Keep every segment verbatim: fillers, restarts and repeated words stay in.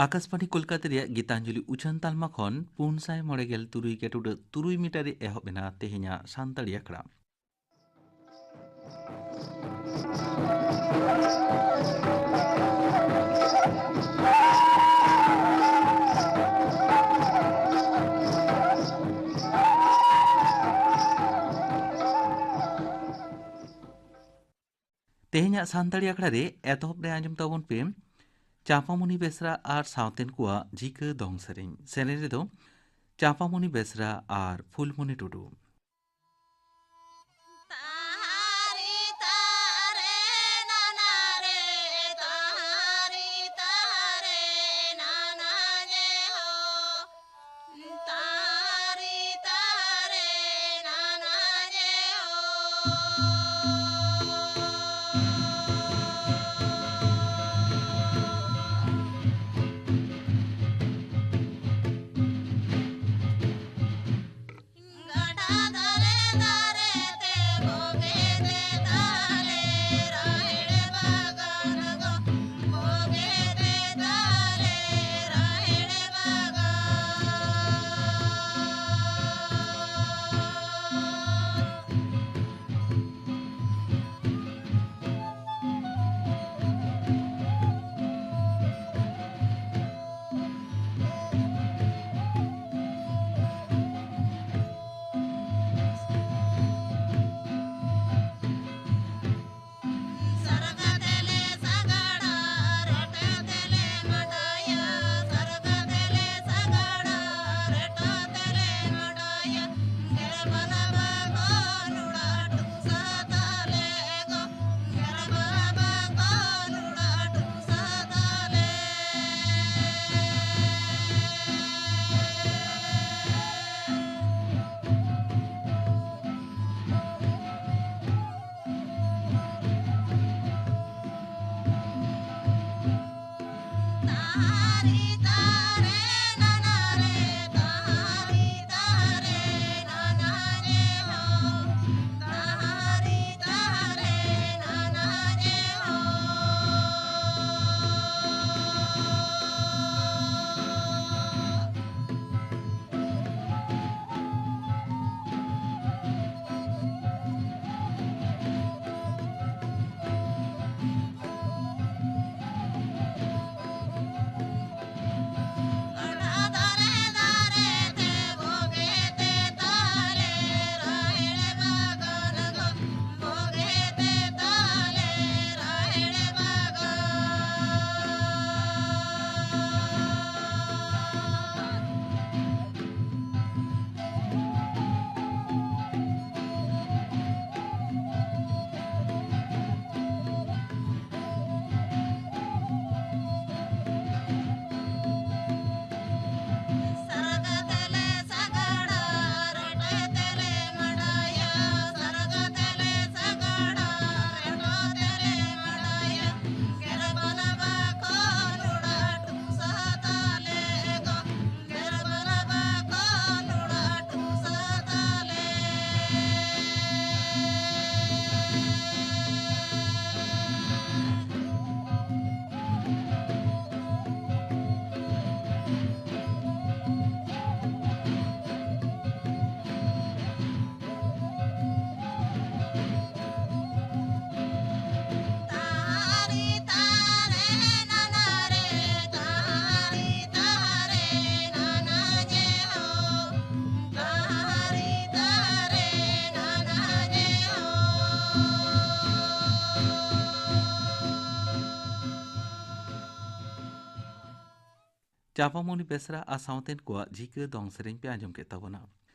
ᱟᱠᱟᱥᱵᱟᱬᱤ ᱠᱳᱞᱠᱟᱛᱟ ᱨᱮᱭᱟᱜ ᱜᱤᱛᱟᱧᱡᱚᱞᱤ ᱩᱪᱷᱟᱹᱱ ᱛᱟᱞᱢᱟ ᱠᱷᱚᱱ ᱯᱩᱱ ᱥᱟᱭ ᱢᱚᱬᱮ ᱜᱮᱞ ᱛᱩᱨᱩᱭ ᱜᱮᱴᱩᱰᱟᱹᱜ ᱛᱩᱨᱩᱭ ᱢᱤᱴᱟᱨ ᱨᱮ ᱮᱦᱚᱵ ᱮᱱᱟ ᱛᱮᱦᱮᱧᱟᱜ ᱥᱟᱱᱛᱟᱲᱤ ᱟᱠᱷᱲᱟ᱾ ᱛᱮᱦᱮᱧᱟᱜ ᱥᱟᱱᱛᱟᱲᱤ ᱟᱠᱷᱲᱟ ᱨᱮ ᱮᱛᱚᱦᱚᱵ ᱨᱮ ᱟᱸᱡᱚᱢ ᱛᱟᱵᱚᱱ ᱯᱮ ᱪᱟᱸᱯᱟᱢᱩᱱᱤ ᱵᱮᱥᱨᱟ ᱟᱨ ᱥᱟᱶᱛᱮᱱ ᱠᱚᱣᱟᱜ ᱡᱷᱤᱠᱟᱹ ᱫᱚᱝ ᱥᱮᱨᱮᱧ᱾ ᱥᱮᱨᱮᱧ ᱨᱮᱫᱚ ᱪᱟᱸᱯᱟᱢᱩᱱᱤ ᱵᱮᱥᱨᱟ ᱟᱨ ᱯᱷᱩᱞᱢᱩᱱᱤ ᱴᱩᱰᱩ᱾ ᱪᱟᱸᱯᱟᱢᱩᱱᱤ ᱵᱮᱥᱨᱟ ᱟᱨ ᱥᱟᱶᱛᱮᱱ ᱠᱚᱣᱟᱜ ᱡᱷᱤᱠᱟᱹ ᱫᱚᱝ ᱥᱮᱨᱮᱧ ᱯᱮ ᱟᱸᱡᱚᱢ ᱠᱮᱫ ᱛᱟᱵᱚᱱᱟ᱾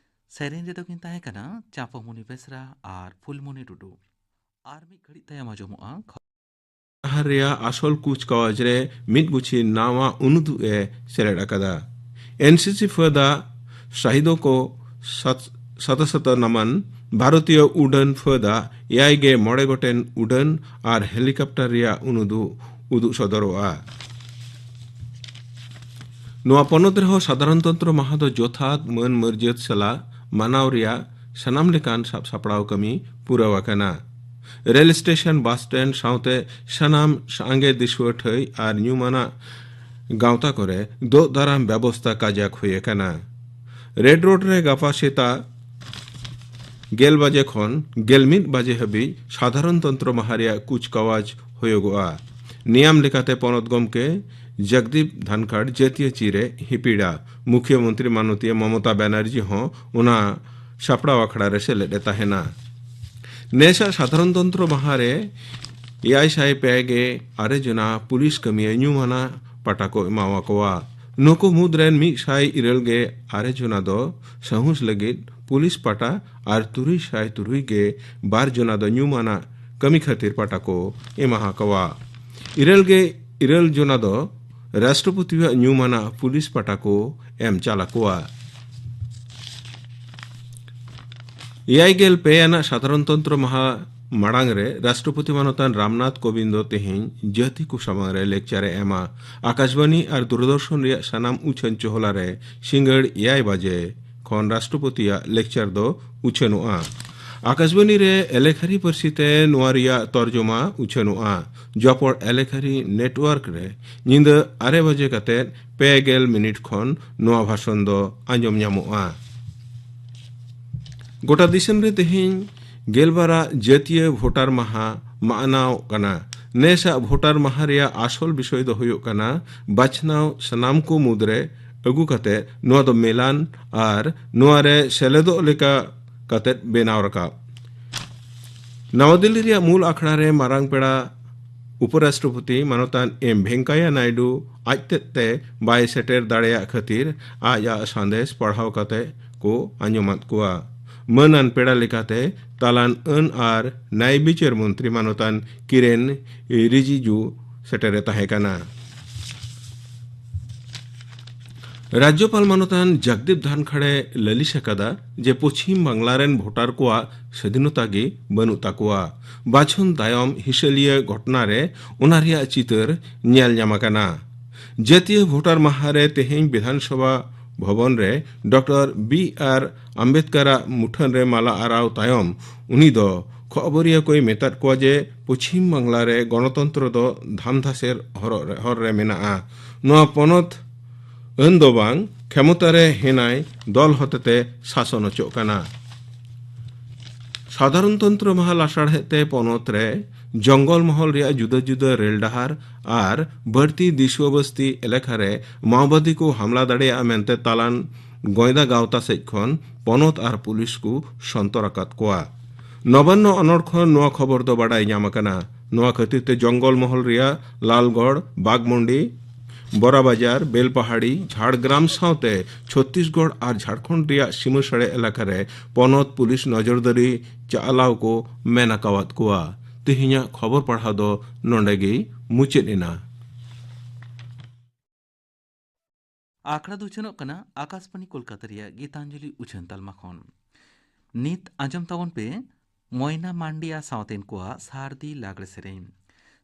ᱥᱮᱨᱮᱧ ᱨᱮᱫᱚ ᱠᱤᱱ ᱛᱟᱦᱮᱸ ᱠᱟᱱᱟ ᱪᱟᱸᱯᱟᱢᱩᱱᱤ ᱵᱮᱥᱨᱟ ᱟᱨ ᱯᱷᱩᱞᱢᱩᱱᱤ ᱴᱩᱰᱩ᱾ ᱟᱨ ᱢᱤᱫ ᱜᱷᱟᱹᱲᱤᱡ ᱛᱟᱭᱚᱢ ᱟᱸᱡᱚᱢᱚᱜᱼᱟ ᱠᱷᱚ- ᱰᱟᱦᱟᱨ ᱨᱮᱭᱟᱜ ᱟᱥᱚᱞ ᱠᱩᱪᱠᱟᱣᱟᱡ ᱨᱮ ᱢᱤᱫ ᱜᱩᱪᱷᱤ ᱱᱟᱣᱟ ᱩᱱᱩᱫᱩᱜ ᱮ ᱥᱮᱞᱮᱫ ᱟᱠᱟᱫᱟ᱾ ᱮᱱᱥᱤᱥᱤ ᱯᱷᱟᱹᱫᱟ ᱥᱟᱦᱤᱫᱚ ᱠᱚ ᱥᱟᱛ-, ᱥᱟᱛᱟᱥᱚᱛᱚ ᱱᱟᱢᱟᱱ ᱵᱷᱟᱨᱚᱛᱤᱭᱚ ᱩᱰᱟᱹᱱ ᱯᱷᱟᱹᱫᱟ ᱮᱭᱟᱭ ᱜᱮ ᱢᱚᱬᱮ ᱜᱚᱴᱮᱱ ᱩᱰᱟᱹᱱ ᱟᱨ ᱦᱮᱞᱤᱠᱚᱯᱴᱟᱨ ᱨᱮᱭᱟᱜ ᱩᱱᱩᱫᱩᱜ ᱩᱫᱩᱜ ᱥᱚᱫᱚᱨᱚᱜᱼᱟ᱾ ᱱᱚᱣᱟ ᱯᱚᱱᱚᱛ ᱨᱮᱦᱚᱸ ᱥᱟᱫᱷᱟᱨᱚᱱᱛᱚᱱᱛᱨᱚ ᱢᱟᱦᱟ ᱫᱚ ᱡᱚᱛᱷᱟᱛ ᱢᱟᱹᱱ ᱢᱟᱹᱨᱡᱟᱹᱛ ᱥᱟᱞᱟᱜ ᱢᱟᱱᱟᱣ ᱨᱮᱭᱟᱜ ᱥᱟᱱᱟᱢ ᱞᱮᱠᱟᱱ ᱥᱟᱵ ᱥᱟᱯᱲᱟᱣ ᱠᱟᱹᱢᱤ ᱯᱩᱨᱟᱹᱣ ᱟᱠᱟᱱᱟ᱾ ᱨᱮᱞ ᱥᱴᱮᱥᱚᱱ, ᱵᱟᱥ ᱥᱴᱮᱱᱰ ᱥᱟᱶᱛᱮ ᱥᱟᱱᱟᱢ ᱥᱟᱸᱜᱮ ᱫᱤᱥᱩᱣᱟᱹ ᱴᱷᱟᱹᱭ ᱟᱨ ᱧᱩᱢᱟᱱᱟᱜ ᱜᱟᱶᱛᱟ ᱠᱚᱨᱮ ᱫᱳᱜ ᱫᱟᱨᱟᱢ ᱵᱮᱵᱚᱥᱛᱟ ᱠᱟᱡᱟᱠ ᱦᱩᱭ ᱟᱠᱟᱱᱟ᱾ ᱨᱮᱰ ᱨᱳᱰ ᱨᱮ ᱜᱟᱯᱟ ᱥᱮᱛᱟᱜ ᱜᱮᱞ ᱵᱟᱡᱮ ᱠᱷᱚᱱ ᱜᱮᱞ ᱢᱤᱫ ᱵᱟᱡᱮ ᱦᱟᱹᱵᱤᱡ ᱥᱟᱫᱷᱟᱨᱚᱱᱛᱚᱱᱛᱨᱚ ᱢᱟᱦᱟ ᱨᱮᱭᱟᱜ ᱠᱩᱪᱠᱟᱣᱟᱡ ᱦᱩᱭᱩᱜᱚᱜᱼᱟ᱾ ᱱᱤᱭᱟᱢ ᱞᱮᱠᱟᱛᱮ ᱯᱚᱱᱚᱛ ᱜᱚᱢᱠᱮ ᱡᱚᱜᱽᱫᱤᱯ ᱫᱷᱟᱱᱠᱷᱟᱲ ᱡᱟᱹᱛᱤᱭᱟᱹ ᱪᱤᱨᱮ ᱦᱤᱯᱤᱲᱟ᱾ ᱢᱩᱠᱷᱭᱟᱹ ᱢᱚᱱᱛᱨᱤ ᱢᱟᱱᱚᱛᱤᱭᱟᱹ ᱢᱚᱢᱚᱛᱟ ᱵᱟᱱᱟᱨᱡᱤ ᱦᱚᱸ ᱚᱱᱟ ᱥᱟᱯᱲᱟᱣ ᱟᱠᱷᱲᱟ ᱨᱮ ᱥᱮᱞᱮᱫ ᱮ ᱛᱟᱦᱮᱱᱟ᱾ ᱱᱮᱥᱟᱜ ᱥᱟᱫᱷᱟᱨᱚᱱᱛᱚᱱᱛᱨᱚ ᱢᱟᱦᱟ ᱨᱮ ᱮᱭᱟᱭ ᱥᱟᱭ ᱯᱮ ᱜᱮ ᱟᱨᱮ ᱡᱚᱱᱟ ᱯᱩᱞᱤᱥ ᱠᱟᱹᱢᱤᱭᱟᱹ ᱧᱩᱢᱟᱱᱟᱜ ᱯᱟᱴᱟ ᱠᱚ ᱮᱢᱟᱣᱟᱠᱚᱣᱟ᱾ ᱱᱩᱠᱩ ᱢᱩᱫᱽ ᱨᱮᱱ ᱢᱤᱫ ᱥᱟᱭ ᱤᱨᱟᱹᱞ ᱜᱮ ᱟᱨᱮ ᱡᱚᱱᱟ ᱫᱚ ᱥᱟᱦᱩᱥ ᱞᱟᱹᱜᱤᱫ ᱯᱩᱞᱤᱥ ᱯᱟᱴᱟ ᱟᱨ ᱛᱩᱨᱩᱭ ᱥᱟᱭ ᱛᱩᱨᱩᱭ ᱜᱮ ᱵᱟᱨ ᱡᱚᱱᱟ ᱫᱚ ᱧᱩᱢᱟᱱᱟᱜ ᱠᱟᱹᱢᱤ ᱠᱷᱟᱹᱛᱤᱨ ᱯᱟᱴᱟ ᱠᱚ ᱮᱢᱟ ᱟᱠᱚᱣᱟ᱾ ᱤᱨᱟᱹᱞ ᱜᱮ ᱤᱨᱟᱹᱞ ᱡᱚᱱᱟ ᱫᱚ ᱨᱟᱥᱴᱨᱚᱯᱚᱛᱤᱭᱟᱜ ᱧᱩᱢᱟᱱᱟᱜ ᱯᱩᱞᱤᱥ ᱯᱟᱴᱟ ᱠᱚ ᱮᱢ ᱪᱟᱞ ᱟᱠᱚᱣᱟ᱾ ᱮᱭᱟᱭ ᱜᱮᱞ ᱯᱮ ᱟᱱᱟᱜ ᱥᱟᱫᱷᱟᱨᱚᱱᱛᱚᱱᱛᱨᱚ ᱢᱟᱦᱟ ᱢᱟᱲᱟᱝ ᱨᱮ ᱨᱟᱥᱴᱨᱚᱯᱚᱛᱤ ᱢᱟᱱᱚᱛᱟᱱ ᱨᱟᱢᱱᱟᱛᱷ ᱠᱳᱵᱤᱱᱫᱚ ᱛᱮᱦᱮᱧ ᱡᱟᱹᱛᱤ ᱠᱚ ᱥᱟᱢᱟᱝ ᱨᱮ ᱞᱮᱠᱪᱟᱨ ᱮ ᱮᱢᱟ᱾ ᱟᱠᱟᱥᱵᱟᱱᱤ ᱟᱨ ᱫᱩᱨᱫᱚᱨᱥᱚᱱ ᱨᱮᱭᱟᱜ ᱥᱟᱱᱟᱢ ᱩᱪᱷᱟᱹᱱ ᱪᱚᱦᱞᱟ ᱨᱮ ᱥᱤᱸᱜᱟᱹᱲ ᱮᱭᱟᱭ ᱵᱟᱡᱮ ᱠᱷᱚᱱ ᱨᱟᱥᱴᱨᱚᱯᱚᱛᱤᱭᱟᱜ ᱞᱮᱠᱪᱟᱨ ᱫᱚ ᱩᱪᱷᱟᱹᱱᱚᱜᱼᱟ᱾ ᱟᱠᱟᱥᱵᱟᱱᱤ ᱨᱮ ᱮᱞᱮᱠᱷᱟᱨᱤ ᱯᱟᱹᱨᱥᱤ ᱛᱮ ᱱᱚᱣᱟ ᱨᱮᱭᱟᱜ ᱛᱚᱨᱡᱚᱢᱟ ᱩᱪᱷᱟᱹᱱᱚᱜᱼᱟ᱾ ᱡᱚᱯᱚᱲ ᱮᱞᱮᱠᱷᱟᱨᱤ ᱱᱮᱴᱣᱟᱨᱠ ᱨᱮ ᱧᱤᱫᱟᱹ ᱟᱨᱮ ᱵᱟᱡᱮ ᱠᱟᱛᱮ ᱯᱮ ᱜᱮᱞ ᱢᱤᱱᱤᱴ ᱠᱷᱚᱱ ᱱᱚᱣᱟ ᱵᱷᱟᱥᱚᱱ ᱫᱚ ᱟᱸᱡᱚᱢ ᱧᱟᱢᱚᱜᱼᱟ᱾ ᱜᱚᱴᱟ ᱫᱤᱥᱚᱢ ᱨᱮ ᱛᱮᱦᱮᱧ ᱜᱮᱞᱵᱟᱨᱟᱜ ᱡᱟᱹᱛᱤᱭᱟᱹ ᱵᱷᱳᱴᱟᱨ ᱢᱟᱦᱟ ᱢᱟᱱᱟᱣᱚᱜ ᱠᱟᱱᱟ᱾ ᱱᱮᱥᱟᱜ ᱵᱷᱳᱴᱟᱨ ᱢᱟᱦᱟ ᱨᱮᱭᱟᱜ ᱟᱥᱚᱞ ᱵᱤᱥᱚᱭ ᱫᱚ ᱦᱩᱭᱩᱜ ᱠᱟᱱᱟ ᱵᱟᱪᱷᱱᱟᱣ ᱥᱟᱱᱟᱢ ᱠᱚ ᱢᱩᱫᱽᱨᱮ ᱟᱹᱜᱩ ᱠᱟᱛᱮ ᱱᱚᱣᱟ ᱫᱚ ᱢᱮᱞᱟᱱ ᱟᱨ ᱱᱚᱣᱟ ᱨᱮ ᱥᱮᱞᱮᱫᱚᱜ ᱞᱮᱠᱟ ᱠᱟᱛᱮ ᱵᱮᱱᱟᱣ ᱨᱟᱠᱟᱵ᱾ ᱱᱟᱣᱟ ᱫᱤᱞᱞᱤ ᱨᱮᱭᱟᱜ ᱢᱩᱞ ᱟᱠᱷᱲᱟ ᱨᱮ ᱢᱟᱨᱟᱝ ᱯᱮᱲᱟ ᱩᱯᱚᱨᱟᱥᱴᱨᱚᱯᱚᱛᱤ ᱢᱟᱱᱚᱛᱟᱱ ᱮᱢ ᱵᱷᱮᱝᱠᱟᱭᱟ ᱱᱟᱭᱰᱩ ᱟᱡᱛᱮᱫ ᱛᱮ ᱵᱟᱭ ᱥᱮᱴᱮᱨ ᱫᱟᱲᱮᱭᱟᱜ ᱠᱷᱟᱹᱛᱤᱨ ᱟᱡᱟᱜ ᱥᱟᱸᱫᱮᱥ ᱯᱟᱲᱦᱟᱣ ᱠᱟᱛᱮ ᱠᱚ ᱟᱸᱡᱚᱢᱟᱫ ᱠᱚᱣᱟ᱾ ᱢᱟᱹᱱᱟᱱ ᱯᱮᱲᱟ ᱞᱮᱠᱟᱛᱮ ᱛᱟᱞᱟᱱ ᱟᱹᱱ ᱟᱨ ᱱᱟᱭ ᱵᱤᱪᱟᱹᱨ ᱢᱚᱱᱛᱨᱤ ᱢᱟᱱᱚᱛᱟᱱ ᱠᱤᱨᱮᱱ ᱨᱤᱡᱤᱡᱩ ᱥᱮᱴᱮᱨᱮ ᱛᱟᱦᱮᱸ ᱠᱟᱱᱟ᱾ ᱨᱟᱡᱽᱡᱚᱯᱟᱞ ᱢᱟᱱᱚᱛᱟᱱ ᱡᱚᱜᱽᱫᱤᱯ ᱫᱷᱟᱱᱠᱷᱟᱲᱮ ᱞᱟᱹᱞᱤᱥ ᱟᱠᱟᱫᱟ ᱡᱮ ᱯᱚᱪᱷᱤᱢ ᱵᱟᱝᱞᱟ ᱨᱮᱱ ᱵᱷᱳᱴᱟᱨ ᱠᱚᱣᱟᱜ ᱥᱟᱹᱫᱷᱤᱱᱚᱛᱟ ᱜᱮ ᱵᱟᱹᱱᱩᱜ ᱛᱟᱠᱚᱣᱟ᱾ ᱵᱟᱪᱷᱚᱱ ᱛᱟᱭᱚᱢ ᱦᱤᱥᱟᱹᱞᱤᱭᱟᱹ ᱜᱷᱚᱴᱚᱱᱟ ᱨᱮ ᱚᱱᱟ ᱨᱮᱭᱟᱜ ᱪᱤᱛᱟᱹᱨ ᱧᱮᱞ ᱧᱟᱢ ᱟᱠᱟᱱᱟ᱾ ᱡᱟᱹᱛᱤᱭᱟᱹ ᱵᱷᱳᱴᱟᱨ ᱢᱟᱦᱟ ᱨᱮ ᱛᱮᱦᱮᱧ ᱵᱤᱫᱷᱟᱱ ᱥᱚᱵᱷᱟ ᱵᱷᱚᱵᱚᱱ ᱨᱮ ᱰᱚᱠᱴᱚᱨ ᱵᱤ ᱟᱨ ᱟᱢᱵᱮᱫᱠᱟᱨᱟᱜ ᱢᱩᱴᱷᱟᱹᱱ ᱨᱮ ᱢᱟᱞᱟ ᱟᱨᱟᱣ ᱛᱟᱭᱚᱢ ᱩᱱᱤ ᱫᱚ ᱠᱷᱚᱵᱚᱨᱤᱭᱟᱹ ᱠᱚᱭ ᱢᱮᱛᱟᱫ ᱠᱚᱣᱟ ᱡᱮ ᱯᱚᱪᱷᱤᱢ ᱵᱟᱝᱞᱟ ᱨᱮ ᱜᱚᱱᱚᱛᱚᱱᱛᱨᱚ ᱫᱚ ᱫᱷᱟᱢᱫᱷᱟᱥᱮᱨ ᱦᱚᱨᱚᱜ ᱨᱮ, ᱦᱚᱨ ᱨᱮ ᱢᱮᱱᱟᱜᱼᱟ᱾ ᱱᱚᱣᱟ ᱯᱚᱱᱚᱛ ᱟᱹᱱ ᱫᱚ ᱵᱟᱝ, ᱠᱷᱮᱢᱚᱛᱟ ᱨᱮ ᱦᱮᱱᱟᱭ ᱫᱚᱞ ᱦᱚᱛᱮᱛᱮ ᱥᱟᱥᱚᱱ ᱚᱪᱚᱜ ᱠᱟᱱᱟ᱾ ᱥᱟᱫᱷᱟᱨᱚᱱᱛᱚᱱᱛᱨᱚ ᱢᱟᱦᱟ ᱞᱟᱥᱟᱲᱦᱮᱫ ᱛᱮ ᱯᱚᱱᱚᱛ ᱨᱮ ᱡᱚᱝᱜᱚᱞ ᱢᱚᱦᱚᱞ ᱨᱮᱭᱟᱜ ᱡᱩᱫᱟᱹ ᱡᱩᱫᱟᱹ ᱨᱮᱞ ᱰᱟᱦᱟᱨ ᱟᱨ ᱵᱟᱹᱲᱛᱤ ᱫᱤᱥᱩᱣᱟᱹ ᱵᱟᱥᱛᱤ ᱮᱞᱟᱠᱟ ᱨᱮ ᱢᱟᱣᱵᱟᱫᱤ ᱠᱚ ᱦᱟᱢᱞᱟ ᱫᱟᱲᱮᱭᱟᱜᱼᱟ ᱢᱮᱱᱛᱮ ᱛᱟᱞᱟᱱ ᱜᱚᱸᱭᱫᱟ ᱜᱟᱶᱛᱟ ᱥᱮᱡ ᱠᱷᱚᱱ ᱯᱚᱱᱚᱛ ᱟᱨ ᱯᱩᱞᱤᱥ ᱠᱚ ᱥᱚᱱᱛᱚᱨ ᱟᱠᱟᱫ ᱠᱚᱣᱟ᱾ ᱱᱚᱵᱟᱱᱱᱚ ᱚᱱᱚᱲ ᱠᱷᱚᱱ ᱱᱚᱣᱟ ᱠᱷᱚᱵᱚᱨ ᱫᱚ ᱵᱟᱰᱟᱭ ᱧᱟᱢ ᱟᱠᱟᱱᱟ᱾ ᱱᱚᱣᱟ ᱠᱷᱟᱹᱛᱤᱨ ᱛᱮ ᱡᱚᱝᱜᱚᱞ ᱢᱚᱦᱚᱞ ᱨᱮᱭᱟᱜ ᱞᱟᱞᱜᱚᱲ, ᱵᱟᱜᱽᱢᱩᱱᱰᱤ, ᱵᱚᱨᱟᱵᱟᱡᱟᱨ, ᱵᱮᱞᱯᱟᱦᱟᱲᱤ, ᱡᱷᱟᱲᱜᱨᱟᱢ ᱥᱟᱶᱛᱮ ᱪᱷᱚᱛᱛᱤᱥᱜᱚᱲ ᱟᱨ ᱡᱷᱟᱲᱠᱷᱚᱸᱰ ᱨᱮᱭᱟᱜ ᱥᱤᱢᱟᱹ ᱥᱟᱲᱮ ᱮᱞᱟᱠᱟ ᱨᱮ ᱯᱚᱱᱚᱛ ᱯᱩᱞᱤᱥ ᱱᱚᱡᱚᱨᱫᱟᱹᱨᱤ ᱪᱟᱞᱟᱣ ᱠᱚ ᱢᱮᱱ ᱟᱠᱟᱣᱟᱫ ᱠᱚᱣᱟ᱾ ᱛᱮᱦᱮᱧᱟᱜ ᱠᱷᱚᱵᱚᱨ ᱯᱟᱲᱦᱟᱣ ᱫᱚ ᱱᱚᱰᱮ ᱜᱮ ᱢᱩᱪᱟᱹᱫ ᱮᱱᱟ᱾ ᱟᱠᱷᱲᱟ ᱫᱚ ᱩᱪᱷᱟᱹᱱᱚᱜ ᱠᱟᱱᱟ ᱟᱠᱟᱥᱵᱟᱬᱤ ᱠᱳᱞᱠᱟᱛᱟ ᱨᱮᱭᱟᱜ ᱜᱤᱛᱟᱧᱡᱚᱞᱤ ᱩᱪᱷᱟᱹᱱ ᱛᱟᱞᱢᱟ ᱠᱷᱚᱱ᱾ ᱱᱤᱛ ᱟᱸᱡᱚᱢ ᱛᱟᱵᱚᱱ ᱯᱮ ᱢᱚᱭᱱᱟ ᱢᱟᱱᱰᱤ ᱟᱨ ᱥᱟᱶᱛᱮᱱ ᱠᱚᱣᱟᱜ ᱥᱟᱨᱫᱤ ᱞᱟᱜᱽᱲᱮ ᱥᱮᱨᱮᱧ᱾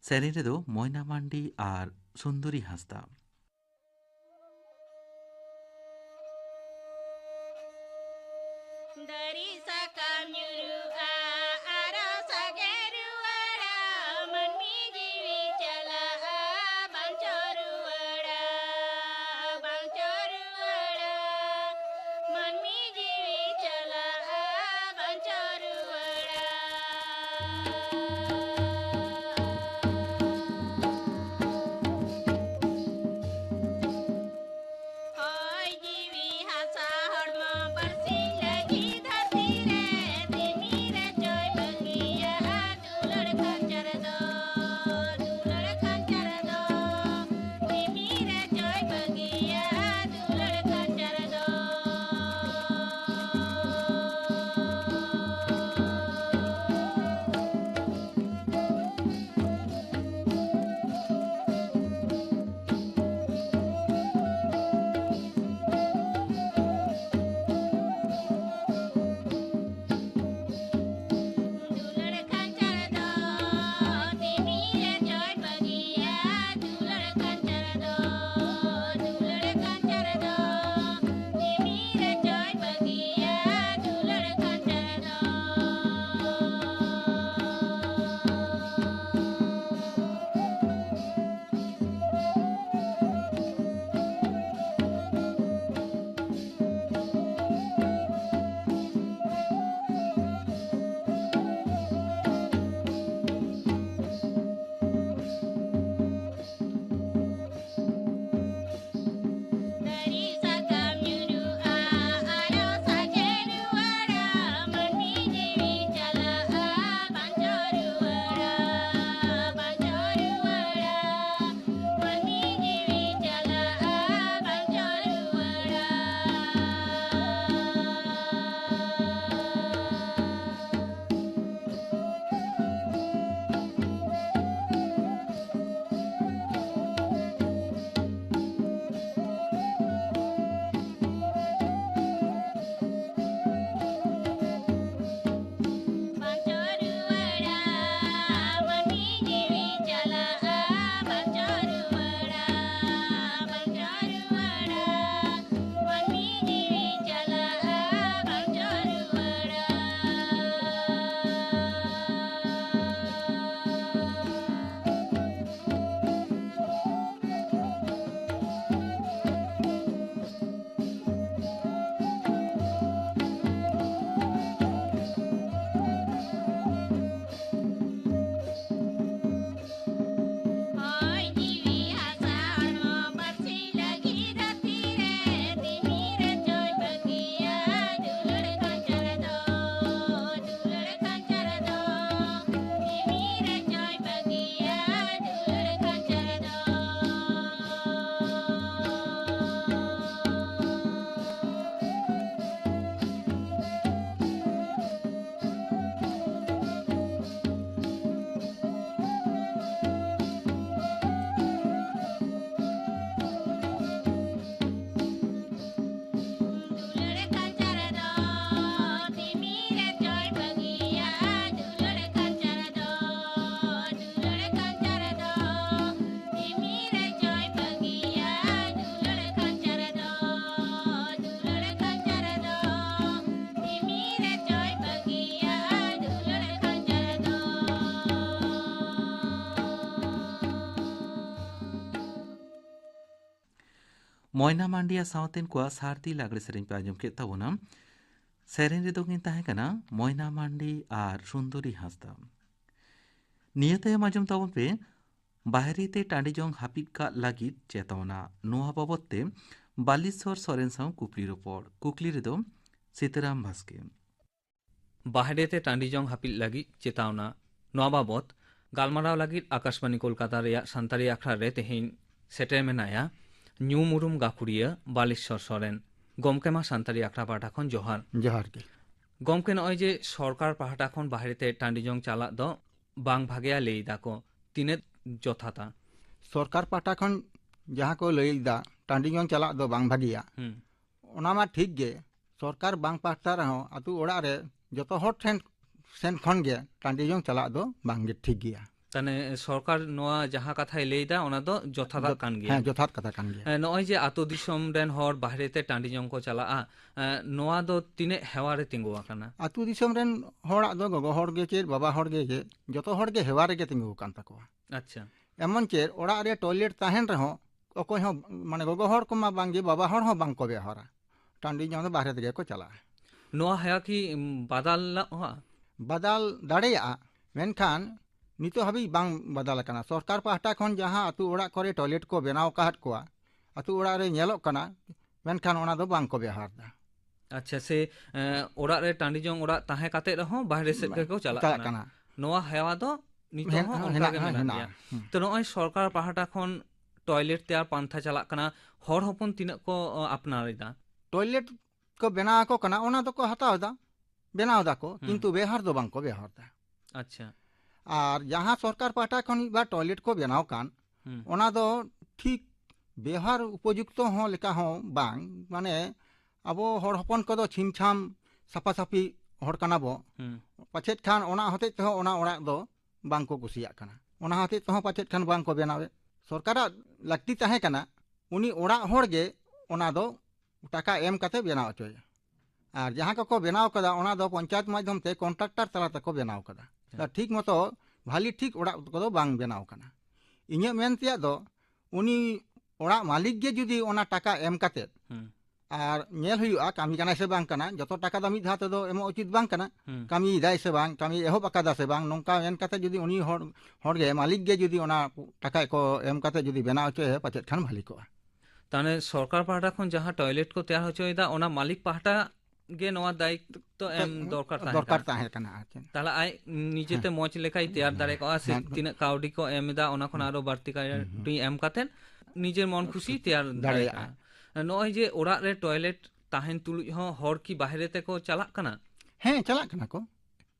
ᱥᱮᱨᱮᱧ ᱨᱮᱫᱚ ᱢᱚᱭᱱᱟ ᱢᱟᱱᱰᱤ ᱟᱨ ᱥᱩᱱᱫᱚᱨᱤ ᱦᱟᱸᱥᱫᱟ᱾ ᱫᱟᱨᱮ ᱥᱟᱠᱟᱢ ᱧᱩᱨᱩᱜᱼᱟ, ᱟᱨᱚ ᱥᱟᱜᱮ ᱨᱩᱣᱟᱹᱲᱟ, ᱢᱟᱹᱱᱢᱤ ᱡᱤᱣᱤ ᱪᱟᱞᱟᱜᱼᱟ, ᱵᱟᱧᱪᱟᱣ ᱨᱩᱣᱟᱹᱲᱟ, ᱵᱟᱧᱪᱟᱣ ᱨᱩᱣᱟᱹᱲᱟ, ᱢᱟᱹᱱᱢᱤ ᱡᱤᱣᱤ ᱪᱟᱞᱟᱜᱼᱟ, ᱵᱟᱧᱪᱟᱣ ᱨᱩᱣᱟᱹᱲᱟ᱾ ᱢᱚᱭᱱᱟ ᱢᱟᱱᱰᱤᱭᱟ ᱥᱟᱶᱛᱮᱱ ᱠᱚᱣᱟᱜ ᱥᱟᱨᱫᱤ ᱞᱟᱜᱽᱲᱮ ᱥᱮᱨᱮᱧ ᱯᱮ ᱟᱸᱡᱚᱢ ᱠᱮᱫ ᱛᱟᱵᱚᱱᱟ᱾ ᱥᱮᱨᱮᱧ ᱨᱮᱫᱚ ᱠᱤᱱ ᱛᱟᱦᱮᱸ ᱠᱟᱱᱟ ᱢᱚᱭᱱᱟ ᱢᱟᱱᱰᱤ ᱟᱨ ᱥᱩᱱᱫᱚᱨᱤ ᱦᱟᱸᱥᱫᱟ᱾ ᱱᱤᱭᱟᱹ ᱛᱟᱭᱚᱢ ᱟᱸᱡᱚᱢ ᱛᱟᱵᱚᱱ ᱯᱮ ᱵᱟᱦᱨᱮ ᱛᱮ ᱴᱟᱺᱰᱤ ᱡᱚᱝ ᱦᱟᱹᱯᱤᱫ ᱠᱟᱜ ᱞᱟᱹᱜᱤᱫ ᱪᱮᱛᱟᱣᱱᱟ᱾ ᱱᱚᱣᱟ ᱵᱟᱵᱚᱛ ᱛᱮ ᱵᱟᱞᱤᱥᱚᱨ ᱥᱚᱨᱮᱱ ᱥᱟᱶ ᱠᱩᱠᱞᱤ ᱨᱚᱯᱚᱲ᱾ ᱠᱩᱠᱞᱤ ᱨᱮᱫᱚ ᱥᱤᱛᱟᱹᱨᱟᱢ ᱵᱟᱥᱠᱮ᱾ ᱵᱟᱦᱨᱮ ᱛᱮ ᱴᱟᱺᱰᱤ ᱡᱚᱝ ᱦᱟᱹᱯᱤᱫ ᱞᱟᱹᱜᱤᱫ ᱪᱮᱛᱟᱣᱱᱟ, ᱱᱚᱣᱟ ᱵᱟᱵᱚᱛ ᱜᱟᱞᱢᱟᱨᱟᱣ ᱞᱟᱹᱜᱤᱫ ᱟᱠᱟᱥᱵᱟᱱᱤ ᱠᱳᱞᱠᱟᱛᱟ ᱨᱮᱭᱟᱜ ᱥᱟᱱᱛᱟᱲᱤ ᱟᱠᱷᱲᱟ ᱨᱮ ᱛᱮᱦᱮᱧ ᱥᱮᱴᱮᱨ ᱢᱮᱱᱟᱭᱟ ᱧᱩᱢ ᱩᱨᱩᱢ ᱜᱟᱹᱠᱷᱩᱲᱤᱭᱟᱹ ᱵᱟᱞᱤᱥᱚᱨ ᱥᱚᱨᱮᱱ᱾ ᱜᱚᱢᱠᱮ, ᱢᱟ ᱥᱟᱱᱛᱟᱲᱤ ᱟᱠᱷᱲᱟ ᱯᱟᱦᱴᱟ ᱠᱷᱚᱱ ᱡᱚᱦᱟᱨ᱾ ᱡᱚᱦᱟᱨ ᱜᱮ᱾ ᱜᱚᱢᱠᱮ, ᱱᱚᱜᱼᱚᱭ ᱡᱮ ᱥᱚᱨᱠᱟᱨ ᱯᱟᱦᱴᱟ ᱠᱷᱚᱱ ᱵᱟᱦᱨᱮ ᱛᱮ ᱴᱟᱺᱰᱤ ᱡᱚᱝ ᱪᱟᱞᱟᱜ ᱫᱚ ᱵᱟᱝ ᱵᱷᱟᱜᱮᱭᱟ ᱞᱟᱹᱭ ᱫᱟᱠᱚ, ᱛᱤᱱᱟᱹᱜ ᱡᱚᱛᱷᱟᱛᱟ? ᱥᱚᱨᱠᱟᱨ ᱯᱟᱦᱴᱟ ᱠᱷᱚᱱ ᱡᱟᱦᱟᱸ ᱠᱚ ᱞᱟᱹᱭ ᱮᱫᱟ ᱴᱟᱺᱰᱤ ᱡᱚᱝ ᱪᱟᱞᱟᱜ ᱫᱚ ᱵᱟᱝ ᱵᱷᱟᱜᱮᱭᱟ, ᱦᱩᱸ᱾ ᱚᱱᱟ ᱢᱟ ᱴᱷᱤᱠ ᱜᱮ᱾ ᱥᱚᱨᱠᱟᱨ ᱵᱟᱝ ᱯᱟᱦᱴᱟ ᱨᱮᱦᱚᱸ ᱟᱹᱛᱩ ᱚᱲᱟᱜ ᱨᱮ ᱡᱚᱛᱚ ᱦᱚᱲ ᱴᱷᱮᱱ ᱥᱮᱱ ᱠᱷᱚᱱ ᱜᱮ ᱴᱟᱺᱰᱤ ᱡᱚᱝ ᱪᱟᱞᱟᱜ ᱫᱚ ᱵᱟᱝ ᱜᱮ ᱴᱷᱤᱠ ᱜᱮᱭᱟ᱾ ᱛᱟᱦᱞᱮ ᱥᱚᱨᱠᱟᱨ ᱱᱚᱣᱟ ᱡᱟᱦᱟᱸ ᱠᱟᱛᱷᱟᱭ ᱞᱟᱹᱭ ᱮᱫᱟ, ᱚᱱᱟ ᱫᱚ ᱡᱚᱛᱷᱟᱛᱟᱜ ᱡᱚᱛ-, ᱠᱟᱱ ᱜᱮᱭᱟ? ᱦᱮᱸ, ᱡᱚᱛᱷᱟᱛ ᱠᱟᱛᱷᱟ ᱠᱟᱱ ᱜᱮᱭᱟ᱾ ᱮ, ᱱᱚᱜᱼᱚᱭ ᱡᱮ ᱟᱹᱛᱩ ᱫᱤᱥᱚᱢ ᱨᱮᱱ ᱦᱚᱲ ᱵᱟᱦᱨᱮ ᱛᱮ ᱴᱟᱺᱰᱤ ᱡᱚᱝ ᱠᱚ ᱪᱟᱞᱟᱜᱼᱟ, ᱮ, ᱱᱚᱣᱟ ᱫᱚ ᱛᱤᱱᱟᱹᱜ ᱦᱮᱣᱟ ᱨᱮ ᱛᱤᱸᱜᱩ ᱟᱠᱟᱱᱟ? ᱟᱹᱛᱩ ᱫᱤᱥᱚᱢ ᱨᱮᱱ ᱦᱚᱲᱟᱜ ᱫᱚ ᱜᱚᱜᱚ ᱦᱚᱲ ᱜᱮ ᱪᱮᱫ, ᱵᱟᱵᱟ ᱦᱚᱲ ᱜᱮ ᱪᱮᱫ, ᱡᱚᱛᱚ ᱦᱚᱲ ᱜᱮ ᱦᱮᱣᱟ ᱨᱮᱜᱮ ᱛᱤᱸᱜᱩ ᱟᱠᱟᱱ ᱛᱟᱠᱚᱣᱟ᱾ ᱟᱪᱪᱷᱟ᱾ ᱮᱢᱚᱱ ᱪᱮᱫ ᱚᱲᱟᱜ ᱨᱮ ᱴᱚᱭᱞᱮᱴ ᱛᱟᱦᱮᱱ ᱨᱮᱦᱚᱸ ᱚᱠᱚᱭ ᱦᱚᱸ, ᱢᱟᱱᱮ, ᱜᱚᱜᱚ ᱦᱚᱲ ᱠᱚᱢᱟ ᱵᱟᱝ ᱜᱮ, ᱵᱟᱵᱟ ᱦᱚᱲ ᱦᱚᱸ ᱵᱟᱝ ᱠᱚ ᱵᱮᱣᱦᱟᱨᱟ᱾ ᱴᱟᱺᱰᱤ ᱡᱚᱝ ᱫᱚ ᱵᱟᱦᱨᱮ ᱛᱮᱜᱮ ᱠᱚ ᱪᱟᱞᱟᱜᱼᱟ᱾ ᱱᱚᱣᱟ ᱦᱮᱣᱟ ᱠᱤ, ᱩᱢ, ᱵᱟᱫᱟᱞᱚᱜᱼᱟ? ᱵᱟᱫᱟᱞ ᱫᱟᱲᱮᱭᱟᱜᱼᱟ, ᱢᱮᱱᱠᱷᱟᱱ ᱱᱤᱛᱚᱜ ᱦᱟᱹᱵᱤᱡ ᱵᱟᱝ ᱵᱟᱫᱟᱞ ᱟᱠᱟᱱᱟ᱾ ᱥᱚᱨᱠᱟᱨ ᱯᱟᱦᱴᱟ ᱠᱷᱚᱱ ᱡᱟᱦᱟᱸ ᱟᱹᱛᱩ ᱚᱲᱟᱜ ᱠᱚᱨᱮ ᱴᱚᱭᱞᱮᱴ ᱠᱚ ᱵᱮᱱᱟᱣ ᱟᱠᱟᱫ ᱠᱚᱣᱟ, ᱟᱹᱛᱩ ᱚᱲᱟᱜ ᱨᱮ ᱧᱮᱞᱚᱜ ᱠᱟᱱᱟ, ᱢᱮᱱᱠᱷᱟᱱ ᱚᱱᱟ ᱫᱚ ᱵᱟᱝ ᱠᱚ ᱵᱮᱣᱦᱟᱨ ᱮᱫᱟ᱾ ᱟᱪᱪᱷᱟ, ᱥᱮ, ᱮ, ᱚᱲᱟᱜ ᱨᱮ ᱴᱟᱺᱰᱤ ᱡᱚᱝ ᱚᱲᱟᱜ ᱛᱟᱦᱮᱸ ᱠᱟᱛᱮ ᱨᱮᱦᱚᱸ ᱵᱟᱦᱨᱮ ᱥᱮᱫ ᱪᱟᱞᱟᱜ ᱜᱮᱠᱚ ᱪᱟᱞᱟᱜ ᱪᱟᱞᱟᱜ ᱠᱟᱱᱟ᱾ ᱠᱟᱱᱟ᱾ ᱱᱚᱣᱟ ᱦᱮᱣᱟ ᱫᱚ ᱱᱤᱛᱚᱜ ᱦᱮᱱ-, ᱦᱚᱸ ᱚᱱᱠᱟ ᱦᱮᱱᱟᱜ, ᱜᱮ ᱢᱮᱱᱟᱜ ᱦᱮᱱᱟᱜᱼᱟ᱾ ᱜᱮᱭᱟ᱾ ᱦᱩᱸ᱾ ᱛᱚ, ᱱᱚᱜᱼᱚᱭ ᱥᱚᱨᱠᱟᱨ ᱯᱟᱦᱴᱟ ᱠᱷᱚᱱ ᱴᱚᱭᱞᱮᱴ ᱛᱮᱭᱟᱨ ᱯᱟᱱᱛᱷᱟ ᱪᱟᱞᱟᱜ ᱠᱟᱱᱟ, ᱦᱚᱲ ᱦᱚᱯᱚᱱ ᱛᱤᱱᱟᱹᱜ ᱠᱚ, ᱚ, ᱟᱯᱱᱟᱨ ᱮᱫᱟ? ᱴᱚᱭᱞᱮᱴ ᱠᱚ ᱵᱮᱱᱟᱣ ᱟᱠᱚ ᱠᱟᱱᱟ, ᱚᱱᱟ ᱫᱚᱠᱚ ᱦᱟᱛᱟᱣ ᱮᱫᱟ, ᱵᱮᱱᱟᱣ ᱮᱫᱟ ᱠᱚ, ᱦᱩᱸ᱾ ᱠᱤᱱᱛᱩ ᱵᱮᱣᱦᱟᱨ ᱫᱚ ᱵᱟᱝ ᱠᱚ ᱵᱮᱣᱦᱟᱨ ᱮᱫᱟ᱾ ᱟᱪᱪᱷᱟ᱾ ᱟᱨ ᱡᱟᱦᱟᱸ ᱥᱚᱨᱠᱟᱨ ᱯᱟᱦᱴᱟ ᱠᱷᱚᱱ ᱢᱤᱫ ᱵᱟᱨ ᱴᱚᱭᱞᱮᱴ ᱠᱚ ᱵᱮᱱᱟᱣ ᱠᱟᱱ, ᱦᱩᱸ᱾ ᱚᱱᱟ ᱫᱚ ᱴᱷᱤᱠ ᱵᱮᱣᱦᱟᱨ ᱩᱯᱚᱡᱩᱠᱛᱚ ᱦᱚᱸ ᱞᱮᱠᱟ ᱦᱚᱸ ᱵᱟᱝ, ᱢᱟᱱᱮ, ᱟᱵᱚ ᱦᱚᱲ ᱦᱚᱯᱚᱱ ᱠᱚᱫᱚ ᱪᱷᱤᱢ ᱪᱷᱟᱢ ᱥᱟᱯᱷᱟ ᱥᱟᱯᱷᱤ ᱦᱚᱲ ᱠᱟᱱᱟ ᱵᱚ, ᱦᱩᱸ᱾ ᱯᱟᱪᱮᱫ ᱠᱷᱟᱱ ᱚᱱᱟ ᱦᱚᱛᱮᱡ ᱛᱮᱦᱚᱸ ᱚᱱᱟ ᱚᱲᱟᱜ ᱫᱚ ᱵᱟᱝ ᱠᱚ ᱠᱩᱥᱤᱭᱟᱜ ᱠᱟᱱᱟ, ᱚᱱᱟ ᱦᱚᱛᱮᱡ ᱛᱮᱦᱚᱸ ᱯᱟᱪᱮᱫ ᱠᱷᱟᱱ ᱵᱟᱝ ᱠᱚ ᱵᱮᱱᱟᱣᱮᱫ᱾ ᱥᱚᱨᱠᱟᱨᱟᱜ ᱞᱟᱹᱠᱛᱤ ᱛᱟᱦᱮᱸ ᱠᱟᱱᱟ ᱩᱱᱤ ᱚᱲᱟᱜ ᱦᱚᱲ ᱜᱮ ᱚᱱᱟ ᱫᱚ ᱴᱟᱠᱟ ᱮᱢ ᱠᱟᱛᱮ ᱵᱮᱱᱟᱣ ᱦᱚᱪᱚᱭᱟ᱾ ᱟᱨ ᱡᱟᱦᱟᱸ ᱠᱚᱠᱚ ᱵᱮᱱᱟᱣ ᱠᱟᱫᱟ, ᱚᱱᱟ ᱫᱚ ᱯᱚᱧᱪᱟᱭᱮᱛ ᱢᱟᱫᱽᱫᱷᱚᱢ ᱛᱮ ᱠᱚᱱᱴᱨᱟᱠᱴᱟᱨ ᱛᱟᱞᱟ ᱛᱮᱠᱚ ᱵᱮᱱᱟᱣ ᱠᱟᱫᱟ᱾ ᱦᱮᱸ᱾ ᱴᱷᱤᱠ ᱢᱚᱛᱚ ᱵᱷᱟᱞᱤ ᱴᱷᱤᱠ ᱚᱲᱟᱜ ᱠᱚᱫᱚ ᱵᱟᱝ ᱵᱮᱱᱟᱣ ᱠᱟᱱᱟ᱾ ᱤᱧᱟᱹᱜ ᱢᱮᱱ ᱛᱮᱭᱟᱜ ᱫᱚ, ᱩᱱᱤ ᱚᱲᱟᱜ ᱢᱟᱹᱞᱤᱠ ᱜᱮ ᱡᱩᱫᱤ ᱚᱱᱟ ᱴᱟᱠᱟ ᱮᱢ ᱠᱟᱛᱮᱫ, ᱦᱩᱸ᱾ ᱟᱨ ᱧᱮᱞ ᱦᱩᱭᱩᱜᱼᱟ ᱠᱟᱹᱢᱤ ᱠᱟᱱᱟᱭ ᱥᱮ ᱵᱟᱝ ᱠᱟᱱᱟ, ᱡᱚᱛᱚ ᱴᱟᱠᱟ ᱫᱚ ᱢᱤᱫ ᱫᱷᱟᱣ ᱛᱮᱫᱚ ᱮᱢᱚᱜ ᱩᱪᱤᱛ ᱵᱟᱝ ᱠᱟᱱᱟ᱾ ᱦᱩᱸ᱾ ᱠᱟᱹᱢᱤᱭᱮᱫᱟᱭ ᱥᱮ ᱵᱟᱝ, ᱠᱟᱹᱢᱤ ᱮᱦᱚᱵ ᱟᱠᱟᱫᱟ ᱥᱮ ᱵᱟᱝ, ᱱᱚᱝᱠᱟ ᱢᱮᱱ ᱠᱟᱛᱮ ᱡᱩᱫᱤ ᱩᱱᱤ ᱦᱚᱲ, ᱦᱚᱲ ᱜᱮ ᱢᱟᱹᱞᱤᱠ ᱜᱮ ᱡᱩᱫᱤ ᱚᱱᱟ ᱴᱟᱠᱟ ᱠᱚ ᱮᱢ ᱠᱟᱛᱮ ᱡᱩᱫᱤ ᱵᱮᱱᱟᱣ ᱦᱚᱪᱚᱭᱟ, ᱯᱟᱪᱮᱫ ᱠᱷᱟᱱ ᱵᱷᱟᱹᱞᱤ ᱠᱚᱜᱼᱟ᱾ ᱛᱟᱦᱚᱞᱮ ᱥᱚᱨᱠᱟᱨ ᱯᱟᱦᱴᱟ ᱠᱷᱚᱱ ᱡᱟᱦᱟᱸ ᱴᱚᱭᱞᱮᱴ ᱠᱚ ᱛᱮᱭᱟᱨ ᱦᱚᱪᱚᱭᱮᱫᱟ, ᱚᱱᱟ ᱢᱟᱹᱞᱤᱠ ᱯᱟᱦᱴᱟ ᱜᱮ ᱱᱚᱣᱟ ᱫᱟᱭᱤᱛᱛᱚ ᱮᱢ ᱫᱚᱨᱠᱟᱨ ᱛᱟᱦᱮᱸ ᱫᱚᱨᱠᱟᱨ ᱠᱟᱱᱟ᱾ ᱛᱟᱦᱮᱸ ᱠᱟᱱᱟ ᱟᱨ ᱪᱮᱫ᱾ ᱛᱟᱦᱚᱞᱮ ᱟᱡ ᱱᱤᱡᱮᱛᱮ ᱦᱮᱸ᱾ ᱢᱚᱸᱡᱽ ᱞᱮᱠᱟᱭ ᱛᱮᱭᱟᱨ ᱦᱮᱸ᱾ ᱫᱟᱲᱮ ᱠᱚᱜᱼᱟ ᱥᱮ ᱦᱮᱸ᱾ ᱛᱤᱱᱟᱹᱜ ᱠᱟᱹᱣᱰᱤ ᱠᱚ ᱮᱢ ᱮᱫᱟ, ᱚᱱᱟ ᱠᱷᱚᱱ ᱦᱩᱸ᱾ ᱟᱨᱚ ᱵᱟᱹᱲᱛᱤ ᱠᱟᱹᱣᱰᱤ ᱦᱩᱸ᱾ ᱮᱢ ᱠᱟᱛᱮ ᱱᱤᱡᱮᱨ ᱢᱚᱱ ᱠᱷᱩᱥᱤ ᱛᱮᱭᱟᱨ ᱫᱟᱲᱮᱭᱟᱜᱼᱟ᱾ ᱫᱟᱲᱮᱭᱟᱜᱼᱟ᱾ ᱱᱚᱜᱼᱚᱭ ᱡᱮ ᱚᱲᱟᱜ ᱨᱮ ᱴᱚᱭᱞᱮᱴ ᱛᱟᱦᱮᱱ ᱛᱩᱞᱩᱡ ᱦᱚᱸ ᱦᱚᱲ ᱠᱤ ᱵᱟᱦᱨᱮ ᱛᱮᱠᱚ ᱪᱟᱞᱟᱜ ᱠᱟᱱᱟ? ᱦᱮᱸ, ᱪᱟᱞᱟᱜ ᱠᱟᱱᱟ ᱠᱚ᱾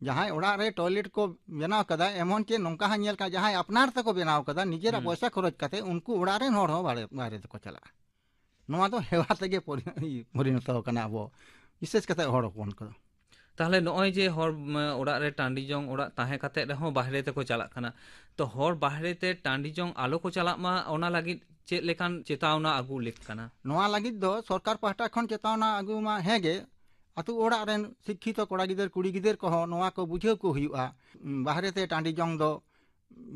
ᱡᱟᱦᱟᱸᱭ ᱚᱲᱟᱜ ᱨᱮ ᱴᱚᱭᱞᱮᱴ ᱠᱚ ᱵᱮᱱᱟᱣ ᱠᱟᱫᱟ, ᱮᱢᱚᱱ ᱪᱮᱫ ᱱᱚᱝᱠᱟ ᱦᱚᱸ ᱧᱮᱞ ᱠᱟᱱᱟ, ᱡᱟᱦᱟᱸᱭ ᱟᱯᱱᱟᱨ ᱛᱮᱠᱚ ᱵᱮᱱᱟᱣ ᱠᱟᱫᱟ, ᱱᱤᱡᱮᱨᱟᱜ ᱦᱩᱸ᱾ ᱯᱚᱭᱥᱟ ᱠᱷᱚᱨᱚᱪ ᱠᱟᱛᱮ ᱩᱱᱠᱩ ᱚᱲᱟᱜ ᱨᱮᱱ ᱦᱚᱲ ᱦᱚᱸ ᱵᱟᱦᱨᱮ, ᱵᱟᱦᱨᱮ ᱛᱮᱠᱚ ᱪᱟᱞᱟᱜᱼᱟ᱾ ᱱᱚᱣᱟ ᱫᱚ ᱦᱮᱣᱟ ᱛᱮᱜᱮ ᱯᱚᱨᱤ-, ᱯᱚᱨᱤᱱᱚᱛᱚ ᱟᱠᱟᱱᱟ ᱟᱵᱚ, ᱵᱤᱥᱮᱥ ᱠᱟᱛᱮ ᱦᱚᱲ ᱦᱚᱯᱚᱱ ᱠᱚᱫᱚ᱾ ᱛᱟᱦᱚᱞᱮ ᱱᱚᱜᱼᱚᱭ ᱡᱮ ᱦᱚᱲ, ᱢ, ᱚᱲᱟᱜ ᱨᱮ ᱴᱟᱺᱰᱤ ᱡᱚᱝ ᱚᱲᱟᱜ ᱛᱟᱦᱮᱸ ᱠᱟᱛᱮ ᱨᱮᱦᱚᱸ ᱵᱟᱦᱨᱮ ᱛᱮᱠᱚ ᱪᱟᱞᱟᱜ ᱠᱟᱱᱟ, ᱛᱚ ᱦᱚᱲ ᱵᱟᱦᱨᱮ ᱛᱮ ᱴᱟᱺᱰᱤ ᱡᱚᱝ ᱟᱞᱚ ᱠᱚ ᱪᱟᱞᱟᱜ ᱢᱟ, ᱚᱱᱟ ᱞᱟᱹᱜᱤᱫ ᱪᱮᱫ ᱞᱮᱠᱟᱱ ᱪᱮᱛᱟᱣᱱᱟ ᱟᱹᱜᱩ ᱞᱮᱠ ᱠᱟᱱᱟ? ᱱᱚᱣᱟ ᱞᱟᱹᱜᱤᱫ ᱫᱚ ᱥᱚᱨᱠᱟᱨ ᱯᱟᱦᱴᱟ ᱠᱷᱚᱱ ᱪᱮᱛᱟᱣᱱᱟ ᱟᱹᱜᱩ ᱢᱟ ᱦᱮᱸ ᱜᱮ, ᱟᱛᱳ ᱚᱲᱟᱜ ᱨᱮᱱ ᱥᱤᱠᱠᱷᱤᱛᱚ ᱠᱚᱲᱟ ᱜᱤᱫᱟᱹᱨ ᱠᱩᱲᱤ ᱜᱤᱫᱟᱹᱨ ᱠᱚᱦᱚᱸ ᱱᱚᱣᱟ ᱠᱚ ᱵᱩᱡᱷᱟᱹᱣ ᱠᱚ ᱦᱩᱭᱩᱜᱼᱟ, ᱵᱟᱦᱨᱮ ᱛᱮ ᱴᱟᱺᱰᱤ ᱡᱚᱝ ᱫᱚ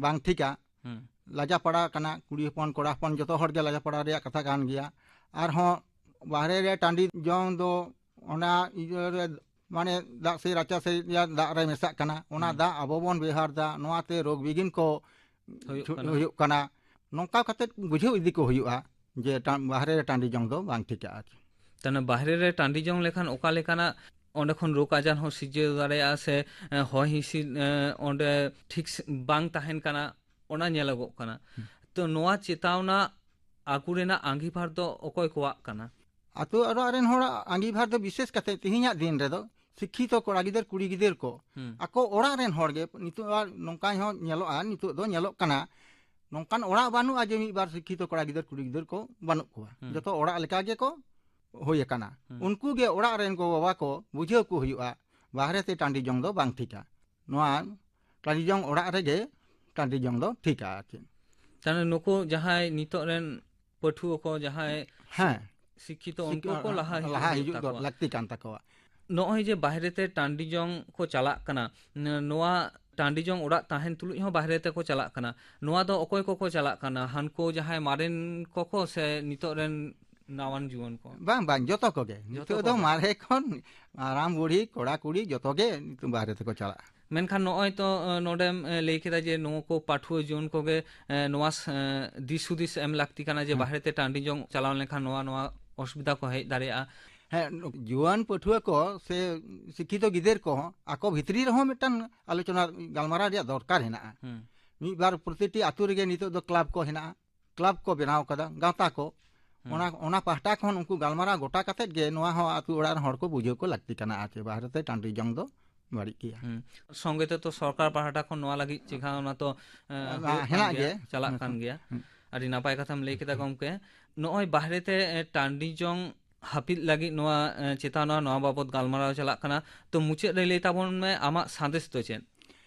ᱵᱟᱝ ᱴᱷᱤᱠᱟ᱾ ᱦᱩᱸ᱾ ᱞᱟᱡᱟ ᱯᱟᱲᱟ ᱠᱟᱱᱟ, ᱠᱩᱲᱤ ᱦᱚᱯᱚᱱ ᱠᱚᱲᱟ ᱦᱚᱯᱚᱱ ᱡᱚᱛᱚ ᱦᱚᱲ ᱜᱮ ᱞᱟᱡᱟ ᱯᱟᱲᱟ ᱨᱮᱭᱟᱜ ᱠᱟᱛᱷᱟ ᱠᱟᱱ ᱜᱮᱭᱟ᱾ ᱟᱨᱦᱚᱸ ᱵᱟᱦᱨᱮ ᱨᱮ ᱴᱟᱺᱰᱤ ᱡᱚᱝ ᱫᱚ ᱚᱱᱟ ᱤᱭᱟᱹ ᱨᱮ, ᱢᱟᱱᱮ ᱫᱟᱜ ᱥᱮ ᱨᱟᱪᱟ ᱥᱮ ᱨᱮᱭᱟᱜ ᱫᱟᱜ ᱨᱮ ᱢᱮᱥᱟᱜ ᱠᱟᱱᱟ, ᱚᱱᱟ ᱦᱩᱸ᱾ ᱫᱟᱜ ᱟᱵᱚ ᱵᱚᱱ ᱵᱮᱣᱦᱟᱨ ᱫᱟ, ᱱᱚᱣᱟᱛᱮ ᱨᱳᱜᱽ ᱵᱤᱜᱷᱤᱱ ᱠᱚ ᱦᱩᱭᱩᱜ ᱪᱷᱩ-, ᱠᱟᱱᱟ᱾ ᱦᱩᱭᱩᱜ ᱠᱟᱱᱟ᱾ ᱱᱚᱝᱠᱟ ᱠᱟᱛᱮ ᱵᱩᱡᱷᱟᱹᱣ ᱤᱫᱤ ᱠᱚ ᱦᱩᱭᱩᱜᱼᱟ ᱡᱮ ᱴᱟ-, ᱵᱟᱦᱨᱮ ᱨᱮ ᱴᱟᱺᱰᱤ ᱡᱚᱝ ᱫᱚ ᱵᱟᱝ ᱴᱷᱤᱠᱟ ᱟᱨ ᱪᱮᱫ᱾ ᱛᱟᱦᱞᱮ ᱵᱟᱦᱨᱮ ᱨᱮ ᱴᱟᱺᱰᱤ ᱡᱚᱝ ᱞᱮᱠᱷᱟᱱ ᱚᱠᱟ ᱞᱮᱠᱟᱱᱟᱜ ᱚᱸᱰᱮ ᱠᱷᱚᱱ ᱨᱳᱜᱽ ᱟᱡᱟᱨ ᱦᱚᱸ ᱥᱤᱨᱡᱟᱹᱣ ᱫᱟᱲᱮᱭᱟᱜᱼᱟ ᱥᱮ, ᱮ, ᱦᱚᱭ ᱦᱤᱸᱥᱤᱫ, ᱮ, ᱚᱸᱰᱮ ᱴᱷᱤᱠ ᱥ-, ᱵᱟᱝ ᱛᱟᱦᱮᱱ ᱠᱟᱱᱟ, ᱚᱱᱟ ᱧᱮᱞᱚᱜᱚᱜ ᱠᱟᱱᱟ᱾ ᱦᱩᱸ᱾ ᱛᱚ ᱱᱚᱣᱟ ᱪᱮᱛᱟᱣᱱᱟ ᱟᱹᱜᱩ ᱨᱮᱱᱟᱜ ᱟᱸᱜᱤᱵᱷᱟᱨ ᱫᱚ ᱚᱠᱚᱭ ᱠᱚᱣᱟᱜ ᱠᱟᱱᱟ? ᱟᱛᱳ ᱚᱲᱟᱜ ᱨᱮᱱ ᱦᱚᱲᱟᱜ ᱟᱸᱜᱤᱵᱷᱟᱨ ᱫᱚ ᱵᱤᱥᱮᱥ ᱠᱟᱛᱮ ᱛᱮᱦᱮᱧᱟᱜ ᱫᱤᱱ ᱨᱮᱫᱚ ᱥᱤᱠᱠᱷᱤᱛᱚ ᱠᱚᱲᱟ ᱜᱤᱫᱟᱹᱨ ᱠᱩᱲᱤ ᱜᱤᱫᱟᱹᱨ ᱠᱚ ᱦᱩᱸ᱾ ᱟᱠᱚ ᱚᱲᱟᱜ ᱨᱮᱱ ᱦᱚᱲ ᱜᱮ ᱱᱤᱛᱚᱜ ᱟᱨ ᱱᱚᱝᱠᱟ ᱦᱚᱸ ᱧᱮᱞᱚᱜᱼᱟ, ᱱᱤᱛᱚᱜ ᱫᱚ ᱧᱮᱞᱚᱜ ᱠᱟᱱᱟ, ᱱᱚᱝᱠᱟᱱ ᱚᱲᱟᱜ ᱵᱟᱹᱱᱩᱜᱼᱟ ᱡᱮ ᱢᱤᱫ ᱵᱟᱨ ᱥᱤᱠᱠᱷᱤᱛᱚ ᱠᱚᱲᱟ ᱜᱤᱫᱟᱹᱨ ᱠᱩᱲᱤ ᱜᱤᱫᱟᱹᱨ ᱠᱚ ᱵᱟᱹᱱᱩᱜ ᱠᱚᱣᱟ᱾ ᱦᱩᱸ᱾ ᱡᱚᱛᱚ ᱚᱲᱟᱜ ᱞᱮᱠᱟ ᱜᱮᱠᱚ ᱦᱩᱭ ᱟᱠᱟᱱᱟ᱾ ᱦᱩᱸ᱾ ᱩᱱᱠᱩ ᱜᱮ ᱚᱲᱟᱜ ᱨᱮᱱ ᱜᱚ ᱵᱟᱵᱟ ᱠᱚ ᱵᱩᱡᱷᱟᱹᱣ ᱠᱚ ᱦᱩᱭᱩᱜᱼᱟ, ᱵᱟᱦᱨᱮ ᱛᱮ ᱴᱟᱺᱰᱤ ᱡᱚᱝ ᱫᱚ ᱵᱟᱝ ᱴᱷᱤᱠᱟ᱾ ᱱᱚᱣᱟ ᱴᱟᱺᱰᱤ ᱡᱚᱝ ᱚᱲᱟᱜ ᱨᱮᱜᱮ ᱴᱟᱺᱰᱤ ᱡᱚᱝ ᱫᱚ ᱴᱷᱤᱠᱟ ᱟᱨ ᱪᱮᱫ᱾ ᱛᱟᱦᱞᱮ ᱱᱩᱠᱩ ᱡᱟᱦᱟᱸᱭ ᱱᱤᱛᱚᱜ ᱨᱮᱱ ᱯᱟᱹᱴᱷᱩᱣᱟᱹ ᱠᱚ ᱡᱟᱦᱟᱸᱭ ᱦᱮᱸ᱾ ᱥᱤᱠᱠᱷᱤᱛᱚ, ᱩᱱᱠᱩ ᱥᱤᱠ-, ᱠᱚ ᱞᱟᱦᱟ ᱦᱤᱡᱩᱜ ᱞᱟᱦᱟ ᱦᱩᱭᱩᱜ ᱦᱤᱡᱩᱜ ᱫᱚ ᱛᱟᱠᱚᱣᱟ᱾ ᱞᱟᱹᱠᱛᱤ ᱠᱟᱱ ᱛᱟᱠᱚᱣᱟ᱾ ᱱᱚᱜᱼᱚᱭ ᱡᱮ ᱵᱟᱦᱨᱮ ᱛᱮ ᱴᱟᱺᱰᱤ ᱡᱚᱝ ᱠᱚ ᱪᱟᱞᱟᱜ ᱠᱟᱱᱟ, ᱱ-, ᱱᱚᱣᱟ ᱴᱟᱺᱰᱤ ᱡᱚᱝ ᱚᱲᱟᱜ ᱛᱟᱦᱮᱱ ᱛᱩᱞᱩᱡ ᱦᱚᱸ ᱵᱟᱦᱨᱮ ᱛᱮᱠᱚ ᱪᱟᱞᱟᱜ ᱠᱟᱱᱟ᱾ ᱱᱚᱣᱟ ᱫᱚ ᱚᱠᱚᱭ ᱠᱚᱠᱚ ᱪᱟᱞᱟᱜ ᱠᱟᱱᱟ? ᱦᱟᱱᱠᱩ ᱡᱟᱦᱟᱸᱭ ᱢᱟᱨᱮᱱ ᱠᱚᱠᱚ ᱥᱮ ᱱᱤᱛᱚᱜ ᱨᱮᱱ ᱱᱟᱣᱟᱱ ᱡᱩᱣᱟᱹᱱ ᱠᱚ? ᱵᱟᱝ, ᱵᱟᱝ, ᱡᱚᱛᱚ ᱠᱚᱜᱮ᱾ ᱡᱚᱛᱚ ᱱᱤᱛᱚᱜ ᱫᱚ ᱠᱚᱜᱮ᱾ ᱢᱟᱨᱮ ᱠᱷᱚᱱ ᱦᱟᱲᱟᱢ ᱵᱩᱲᱦᱤ, ᱠᱚᱲᱟ ᱠᱩᱲᱤ, ᱡᱚᱛᱚ ᱜᱮ ᱱᱤᱛᱚᱜ ᱵᱟᱦᱨᱮ ᱛᱮᱠᱚ ᱪᱟᱞᱟᱜᱼᱟ᱾ ᱢᱮᱱᱠᱷᱟᱱ ᱱᱚᱜᱼᱚᱭ ᱛᱚ, ᱮ, ᱱᱚᱰᱮᱢ, ᱮ, ᱞᱟᱹᱭ ᱠᱮᱫᱟ ᱡᱮ ᱱᱚᱣᱟ ᱠᱚ ᱯᱟᱹᱴᱷᱩᱣᱟᱹ ᱡᱩᱣᱟᱹᱱ ᱠᱚᱜᱮ, ᱮ, ᱱᱚᱣᱟ ᱥ-, ᱮ, ᱫᱤᱥ ᱦᱩᱫᱤᱥ ᱮᱢ ᱞᱟᱹᱠᱛᱤ ᱠᱟᱱᱟ ᱡᱮ ᱦᱮᱸ᱾ ᱵᱟᱦᱨᱮ ᱛᱮ ᱴᱟᱺᱰᱤ ᱡᱚᱝ ᱪᱟᱞᱟᱣ ᱞᱮᱱᱠᱷᱟᱱ ᱱᱚᱣᱟ, ᱱᱚᱣᱟ ᱚᱥᱩᱵᱤᱫᱷᱟ ᱠᱚ ᱦᱮᱡ ᱫᱟᱲᱮᱭᱟᱜᱼᱟ᱾ ᱦᱮᱸ, ᱡᱩᱣᱟᱹᱱ ᱯᱟᱹᱴᱷᱩᱣᱟᱹ ᱠᱚ ᱥᱮ ᱥᱤᱠᱠᱷᱤᱛᱚ ᱜᱤᱫᱟᱹᱨ ᱠᱚᱦᱚᱸ ᱟᱠᱚ ᱵᱷᱤᱛᱨᱤ ᱨᱮᱦᱚᱸ ᱢᱤᱫᱴᱟᱝ ᱟᱞᱳᱪᱚᱱᱟ, ᱜᱟᱞᱢᱟᱨᱟᱣ ᱨᱮᱭᱟᱜ ᱫᱚᱨᱠᱟᱨ ᱦᱮᱱᱟᱜᱼᱟ᱾ ᱦᱩᱸ᱾ ᱢᱤᱫ ᱵᱟᱨ ᱯᱨᱚᱛᱤᱴᱤ ᱟᱛᱳ ᱨᱮᱜᱮ ᱱᱤᱛᱚᱜ ᱫᱚ ᱠᱞᱟᱵᱽ ᱠᱚ ᱦᱮᱱᱟᱜᱼᱟ, ᱠᱞᱟᱵᱽ ᱠᱚ ᱵᱮᱱᱟᱣ ᱠᱟᱫᱟ, ᱜᱟᱶᱛᱟ ᱠᱚ᱾ ᱦᱩᱸ᱾ ᱚᱱᱟ, ᱚᱱᱟ ᱯᱟᱦᱴᱟ ᱠᱷᱚᱱ ᱩᱱᱠᱩ ᱜᱟᱞᱢᱟᱨᱟᱣ ᱜᱚᱴᱟ ᱠᱟᱛᱮᱫ ᱜᱮ ᱱᱚᱣᱟ ᱦᱚᱸ ᱟᱛᱳ ᱚᱲᱟᱜ ᱨᱮᱱ ᱦᱚᱲ ᱠᱚ ᱵᱩᱡᱷᱟᱹᱣ ᱠᱚ ᱞᱟᱹᱠᱛᱤ ᱠᱟᱱᱟ, ᱟᱨ ᱪᱮ ᱵᱟᱦᱨᱮ ᱛᱮ ᱴᱟᱺᱰᱤ ᱡᱚᱝ ᱫᱚ ᱵᱟᱹᱲᱤᱡ ᱜᱮᱭᱟ᱾ ᱦᱩᱸ᱾ ᱥᱚᱸᱜᱮ ᱛᱮ ᱛᱚ ᱥᱚᱨᱠᱟᱨ ᱯᱟᱦᱴᱟ ᱠᱷᱚᱱ ᱱᱚᱣᱟ ᱞᱟᱹᱜᱤᱫ ᱪᱮᱠᱟ ᱚᱱᱟ ᱛᱚ, ᱮ, ᱦᱮᱸ, ᱦᱩᱭᱩᱜ ᱠᱟᱱ ᱦᱮᱱᱟᱜ ᱜᱮᱭᱟ, ᱜᱮ᱾ ᱪᱟᱞᱟᱜ ᱦᱩᱸ, ᱠᱟᱱ ᱜᱮᱭᱟ᱾ ᱦᱩᱸ᱾ ᱟᱹᱰᱤ ᱱᱟᱯᱟᱭ ᱠᱟᱛᱷᱟᱢ ᱞᱟᱹᱭ ᱠᱮᱫᱟ ᱜᱚᱢᱠᱮ᱾ ᱱᱚᱜᱼᱚᱭ ᱵᱟᱦᱨᱮ ᱛᱮ, ᱮ, ᱴᱟᱺᱰᱤ ᱡᱚᱝ ᱦᱟᱹᱯᱤᱫ ᱞᱟᱹᱜᱤᱫ ᱱᱚᱣᱟ, ᱮ, ᱪᱮᱛᱟᱣᱱᱟ, ᱱᱚᱣᱟ ᱵᱟᱵᱚᱛ ᱜᱟᱞᱢᱟᱨᱟᱣ ᱪᱟᱞᱟᱜ ᱠᱟᱱᱟ᱾ ᱛᱚ ᱢᱩᱪᱟᱹᱫ ᱨᱮ ᱞᱟᱹᱭ ᱛᱟᱵᱚᱱ ᱢᱮ ᱟᱢᱟᱜ ᱥᱟᱸᱫᱮᱥ ᱫᱚ ᱪᱮᱫ?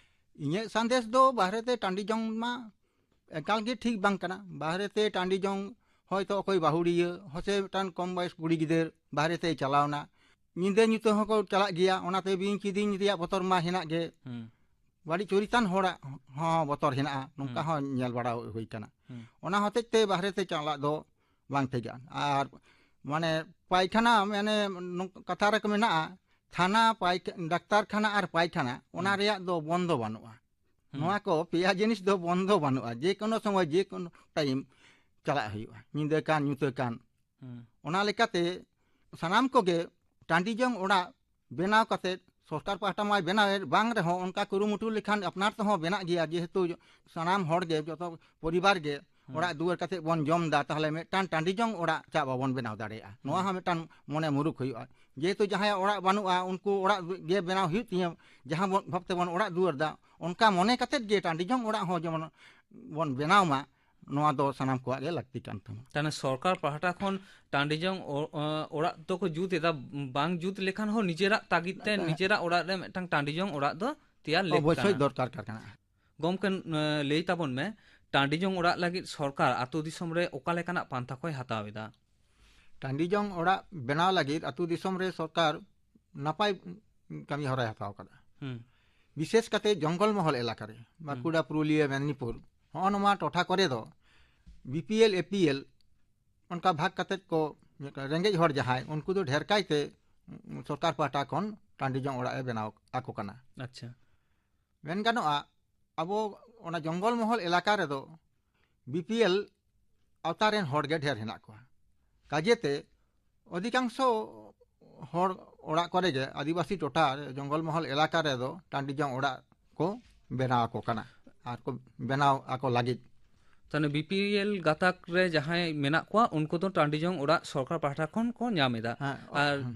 ᱤᱧᱟᱹᱜ ᱥᱟᱸᱫᱮᱥ ᱫᱚ ᱵᱟᱦᱨᱮ ᱛᱮ ᱴᱟᱺᱰᱤ ᱡᱚᱝ ᱢᱟ ᱮᱠᱟᱞ ᱜᱮ ᱴᱷᱤᱠ ᱵᱟᱝ ᱠᱟᱱᱟ᱾ ᱵᱟᱦᱨᱮ ᱛᱮ ᱴᱟᱺᱰᱤ ᱡᱚᱝ, ᱦᱚᱭᱛᱚ ᱚᱠᱚᱭ ᱵᱟᱹᱦᱩᱲᱤᱭᱟᱹ, ᱦᱚᱥᱮ ᱢᱤᱫᱴᱟᱝ ᱠᱚᱢ ᱵᱚᱭᱮᱥ ᱠᱩᱲᱤ ᱜᱤᱫᱟᱹᱨ ᱵᱟᱦᱨᱮ ᱛᱮᱭ ᱪᱟᱞᱟᱣᱱᱟ, ᱧᱤᱫᱟᱹ ᱧᱩᱛᱟᱹ ᱦᱚᱸᱠᱚ ᱪᱟᱞᱟᱜ ᱜᱮᱭᱟ, ᱚᱱᱟᱛᱮ ᱵᱤᱧ ᱠᱤᱫᱤᱧ ᱨᱮᱭᱟᱜ ᱵᱚᱛᱚᱨ ᱢᱟ ᱦᱮᱱᱟᱜ ᱜᱮ᱾ ᱦᱩᱸ᱾ ᱵᱟᱹᱲᱤᱡ ᱪᱚᱨᱤᱛᱟᱱ ᱦᱚᱲᱟᱜ ᱦᱚᱸ ᱵᱚᱛᱚᱨ ᱦᱮᱱᱟᱜᱼᱟ, ᱱᱚᱝᱠᱟ ᱦᱩᱸ᱾ ᱦᱚᱸ ᱧᱮᱞ ᱵᱟᱲᱟ ᱦᱩᱭ ᱠᱟᱱᱟ᱾ ᱦᱩᱸ᱾ ᱚᱱᱟ ᱦᱚᱛᱮᱡ ᱛᱮ ᱵᱟᱦᱨᱮ ᱛᱮ ᱪᱟᱞᱟᱜ ᱫᱚ ᱵᱟᱝ ᱴᱷᱤᱠᱟ᱾ ᱟᱨ ᱢᱟᱱᱮ ᱯᱟᱭᱠᱷᱟᱱᱟ, ᱢᱟᱱᱮ ᱱᱚᱝ-, ᱠᱟᱛᱷᱟ ᱨᱮᱠᱚ ᱢᱮᱱᱟᱜᱼᱟ, ᱛᱷᱟᱱᱟ, ᱯᱟᱭᱠ-, ᱰᱟᱠᱛᱟᱨ ᱠᱷᱟᱱᱟ ᱟᱨ ᱯᱟᱭᱠᱷᱟᱱᱟ, ᱚᱱᱟ ᱦᱩᱸ᱾ ᱨᱮᱭᱟᱜ ᱫᱚ ᱵᱚᱱᱫᱚ ᱵᱟᱹᱱᱩᱜᱼᱟ᱾ ᱦᱩᱸ᱾ ᱱᱚᱣᱟ ᱠᱚ ᱯᱮᱭᱟ ᱡᱤᱱᱤᱥ ᱫᱚ ᱵᱚᱱᱫᱚ ᱵᱟᱹᱱᱩᱜᱼᱟ, ᱡᱮ ᱠᱳᱱᱳ ᱥᱚᱢᱚᱭ, ᱡᱮ ᱠᱳᱱᱳ ᱴᱟᱭᱤᱢ ᱪᱟᱞᱟᱜ ᱦᱩᱭᱩᱜᱼᱟ, ᱧᱤᱫᱟᱹ ᱠᱟᱱ, ᱧᱩᱛᱟᱹ ᱠᱟᱱ᱾ ᱦᱩᱸ᱾ ᱚᱱᱟ ᱞᱮᱠᱟᱛᱮ ᱥᱟᱱᱟᱢ ᱠᱚᱜᱮ ᱴᱟᱺᱰᱤ ᱡᱚᱝ ᱚᱲᱟᱜ ᱵᱮᱱᱟᱣ ᱠᱟᱛᱮ, ᱥᱚᱨᱠᱟᱨ ᱯᱟᱦᱴᱟ ᱢᱟᱭ ᱵᱮᱱᱟᱣᱮᱫ, ᱵᱟᱝ ᱨᱮᱦᱚᱸ ᱚᱱᱠᱟ ᱠᱩᱨᱩᱢᱩᱴᱩ ᱞᱮᱠᱷᱟᱱ ᱟᱯᱱᱟᱨ ᱛᱮᱦᱚᱸ ᱵᱮᱱᱟᱜ ᱜᱮᱭᱟ, ᱡᱮᱦᱮᱛᱩ ᱥᱟᱱᱟᱢ ᱦᱚᱲ ᱜᱮ, ᱡᱚᱛᱚ ᱯᱚᱨᱤᱵᱟᱨ ᱜᱮ ᱦᱩᱸ᱾ ᱚᱲᱟᱜ ᱫᱩᱣᱟᱹᱨ ᱠᱟᱛᱮ ᱵᱚᱱ ᱡᱚᱢ ᱫᱟ, ᱛᱟᱦᱚᱞᱮ ᱢᱤᱫᱴᱟᱝ ᱴᱟᱺᱰᱤ ᱡᱚᱝ ᱚᱲᱟᱜ ᱪᱟᱜ ᱵᱟᱵᱚᱱ ᱵᱮᱱᱟᱣ ᱫᱟᱲᱮᱭᱟᱜᱼᱟ᱾ ᱱᱚᱣᱟ ᱦᱩᱸ᱾ ᱦᱚᱸ ᱢᱤᱫᱴᱟᱝ ᱢᱚᱱᱮ ᱢᱩᱨᱩᱠ ᱦᱩᱭᱩᱜᱼᱟ᱾ ᱡᱮᱦᱮᱛᱩ ᱡᱟᱦᱟᱸᱭᱟᱜ ᱚᱲᱟᱜ ᱵᱟᱹᱱᱩᱜᱼᱟ, ᱩᱱᱠᱩ ᱚᱲᱟᱜ ᱜᱮ ᱵᱮᱱᱟᱣ ᱦᱩᱭᱩᱜ ᱛᱤᱧᱟᱹ, ᱡᱟᱦᱟᱸ ᱵᱚᱱ, ᱵᱷᱟᱵ ᱛᱮᱵᱚᱱ ᱚᱲᱟᱜ ᱫᱩᱣᱟᱹᱨ ᱫᱟ, ᱚᱱᱠᱟ ᱢᱚᱱᱮ ᱠᱟᱛᱮ ᱜᱮ ᱴᱟᱺᱰᱤ ᱡᱚᱝ ᱚᱲᱟᱜ ᱦᱚᱸ ᱡᱮᱢᱚᱱ ᱵᱚᱱ ᱵᱮᱱᱟᱣ ᱢᱟ, ᱱᱚᱣᱟ ᱫᱚ ᱥᱟᱱᱟᱢ ᱠᱚᱣᱟᱜ ᱜᱮ ᱞᱟᱹᱠᱛᱤ ᱠᱟᱱ ᱛᱟᱵᱚᱱᱟ᱾ ᱛᱟᱦᱞᱮ ᱥᱚᱨᱠᱟᱨ ᱯᱟᱦᱴᱟ ᱠᱷᱚᱱ ᱴᱟᱺᱰᱤ ᱡᱚᱝ ᱚ-, ᱚ-, ᱚᱲᱟᱜ ᱫᱚᱠᱚ ᱡᱩᱛ ᱮᱫᱟ, ᱵᱟᱝ ᱡᱩᱛ ᱞᱮᱠᱷᱟᱱ ᱦᱚᱸ ᱱᱤᱡᱮᱨᱟᱜ ᱛᱟᱜᱤᱫ ᱛᱮ ᱦᱮᱸ᱾ ᱱᱤᱡᱮᱨᱟᱜ ᱚᱲᱟᱜ ᱨᱮ ᱢᱤᱫᱴᱟᱝ ᱴᱟᱺᱰᱤ ᱡᱚᱝ ᱚᱲᱟᱜ ᱫᱚ ᱛᱮᱭᱟᱨ ᱞᱮᱠ ᱚᱵᱚᱥᱥᱳᱭ ᱠᱟᱱᱟ᱾ ᱫᱚᱨᱠᱟᱨ ᱠᱟᱱᱟ᱾ ᱜᱚᱢᱠᱮ, ᱮ, ᱞᱟᱹᱭ ᱛᱟᱵᱚᱱ ᱢᱮ, ᱴᱟᱺᱰᱤ ᱡᱚᱝ ᱚᱲᱟᱜ ᱞᱟᱹᱜᱤᱫ ᱥᱚᱨᱠᱟᱨ ᱟᱛᱳ ᱫᱤᱥᱚᱢ ᱨᱮ ᱚᱠᱟ ᱞᱮᱠᱟᱱᱟᱜ ᱯᱟᱱᱛᱷᱟ ᱠᱚᱭ ᱦᱟᱛᱟᱣ ᱮᱫᱟ? ᱴᱟᱺᱰᱤ ᱡᱚᱝ ᱚᱲᱟᱜ ᱵᱮᱱᱟᱣ ᱞᱟᱹᱜᱤᱫ ᱟᱛᱳ ᱫᱤᱥᱚᱢ ᱨᱮ ᱥᱚᱨᱠᱟᱨ ᱱᱟᱯᱟᱭ ᱠᱟᱹᱢᱤ ᱦᱚᱨᱟᱭ ᱦᱟᱛᱟᱣ ᱠᱟᱫᱟ᱾ ᱦᱩᱸ᱾ ᱵᱤᱥᱮᱥ ᱠᱟᱛᱮ ᱡᱚᱝᱜᱚᱞ ᱢᱚᱦᱚᱞ ᱮᱞᱟᱠᱟ ᱨᱮ, ᱵᱟᱸᱠᱩᱲᱟ, ᱯᱩᱨᱩᱞᱤᱭᱟᱹ, ᱢᱮᱫᱽᱱᱤᱯᱩᱨ, ᱦᱚᱸᱜᱼᱚ ᱱᱚᱣᱟ ᱴᱚᱴᱷᱟ ᱠᱚᱨᱮ ᱫᱚ ᱵᱤᱯᱤᱮᱞ, ᱮᱯᱤᱮᱞ ᱚᱱᱠᱟ ᱵᱷᱟᱜᱽ ᱠᱟᱛᱮ ᱠᱚ, ᱨᱮᱸᱜᱮᱡ ᱦᱚᱲ ᱡᱟᱦᱟᱸᱭ, ᱩᱱᱠᱩ ᱫᱚ ᱰᱷᱮᱨ ᱠᱟᱭᱛᱮ, ᱩᱸ, ᱥᱚᱨᱠᱟᱨ ᱯᱟᱦᱴᱟ ᱠᱷᱚᱱ ᱴᱟᱺᱰᱤ ᱡᱚᱝ ᱚᱲᱟᱜ ᱮ ᱵᱮᱱᱟᱣ ᱟᱠᱚ ᱠᱟᱱᱟ᱾ ᱟᱪᱪᱷᱟ᱾ ᱢᱮᱱ ᱜᱟᱱᱚᱜᱼᱟ, ᱟᱵᱚ ᱚᱱᱟ ᱡᱚᱝᱜᱚᱞ ᱢᱚᱦᱚᱞ ᱮᱞᱟᱠᱟ ᱨᱮᱫᱚ ᱵᱤᱯᱤᱮᱞ ᱟᱣᱛᱟ ᱨᱮᱱ ᱦᱚᱲ ᱜᱮ ᱰᱷᱮᱨ ᱦᱮᱱᱟᱜ ᱠᱚᱣᱟ᱾ ᱠᱟᱡᱮᱛᱮ ᱚᱫᱷᱤᱠᱟᱝᱥᱚ ᱦᱚᱲ ᱚᱲᱟᱜ ᱠᱚᱨᱮ ᱜᱮ, ᱟᱹᱫᱤᱵᱟᱹᱥᱤ ᱴᱚᱴᱷᱟ ᱨᱮ, ᱡᱚᱝᱜᱚᱞ ᱢᱚᱦᱚᱞ ᱮᱞᱟᱠᱟ ᱨᱮᱫᱚ ᱴᱟᱺᱰᱤ ᱡᱚᱝ ᱚᱲᱟᱜ ᱠᱚ ᱵᱮᱱᱟᱣ ᱟᱠᱚ ᱠᱟᱱᱟ ᱟᱨ ᱠᱚ ᱵᱮᱱᱟᱣ ᱟᱠᱚ ᱞᱟᱹᱜᱤᱫ᱾ ᱛᱟᱦᱞᱮ ᱵᱤᱯᱤᱮᱞ ᱜᱟᱛᱟᱠ ᱨᱮ ᱡᱟᱦᱟᱸᱭ ᱢᱮᱱᱟᱜ ᱠᱚᱣᱟ, ᱩᱱᱠᱩ ᱫᱚ ᱴᱟᱺᱰᱤ ᱡᱚᱝ ᱚᱲᱟᱜ ᱥᱚᱨᱠᱟᱨ ᱯᱟᱦᱴᱟ ᱠᱷᱚᱱ ᱠᱚ ᱧᱟᱢ ᱮᱫᱟ᱾ ᱦᱮᱸ, ᱟᱨ ᱦᱩᱸ᱾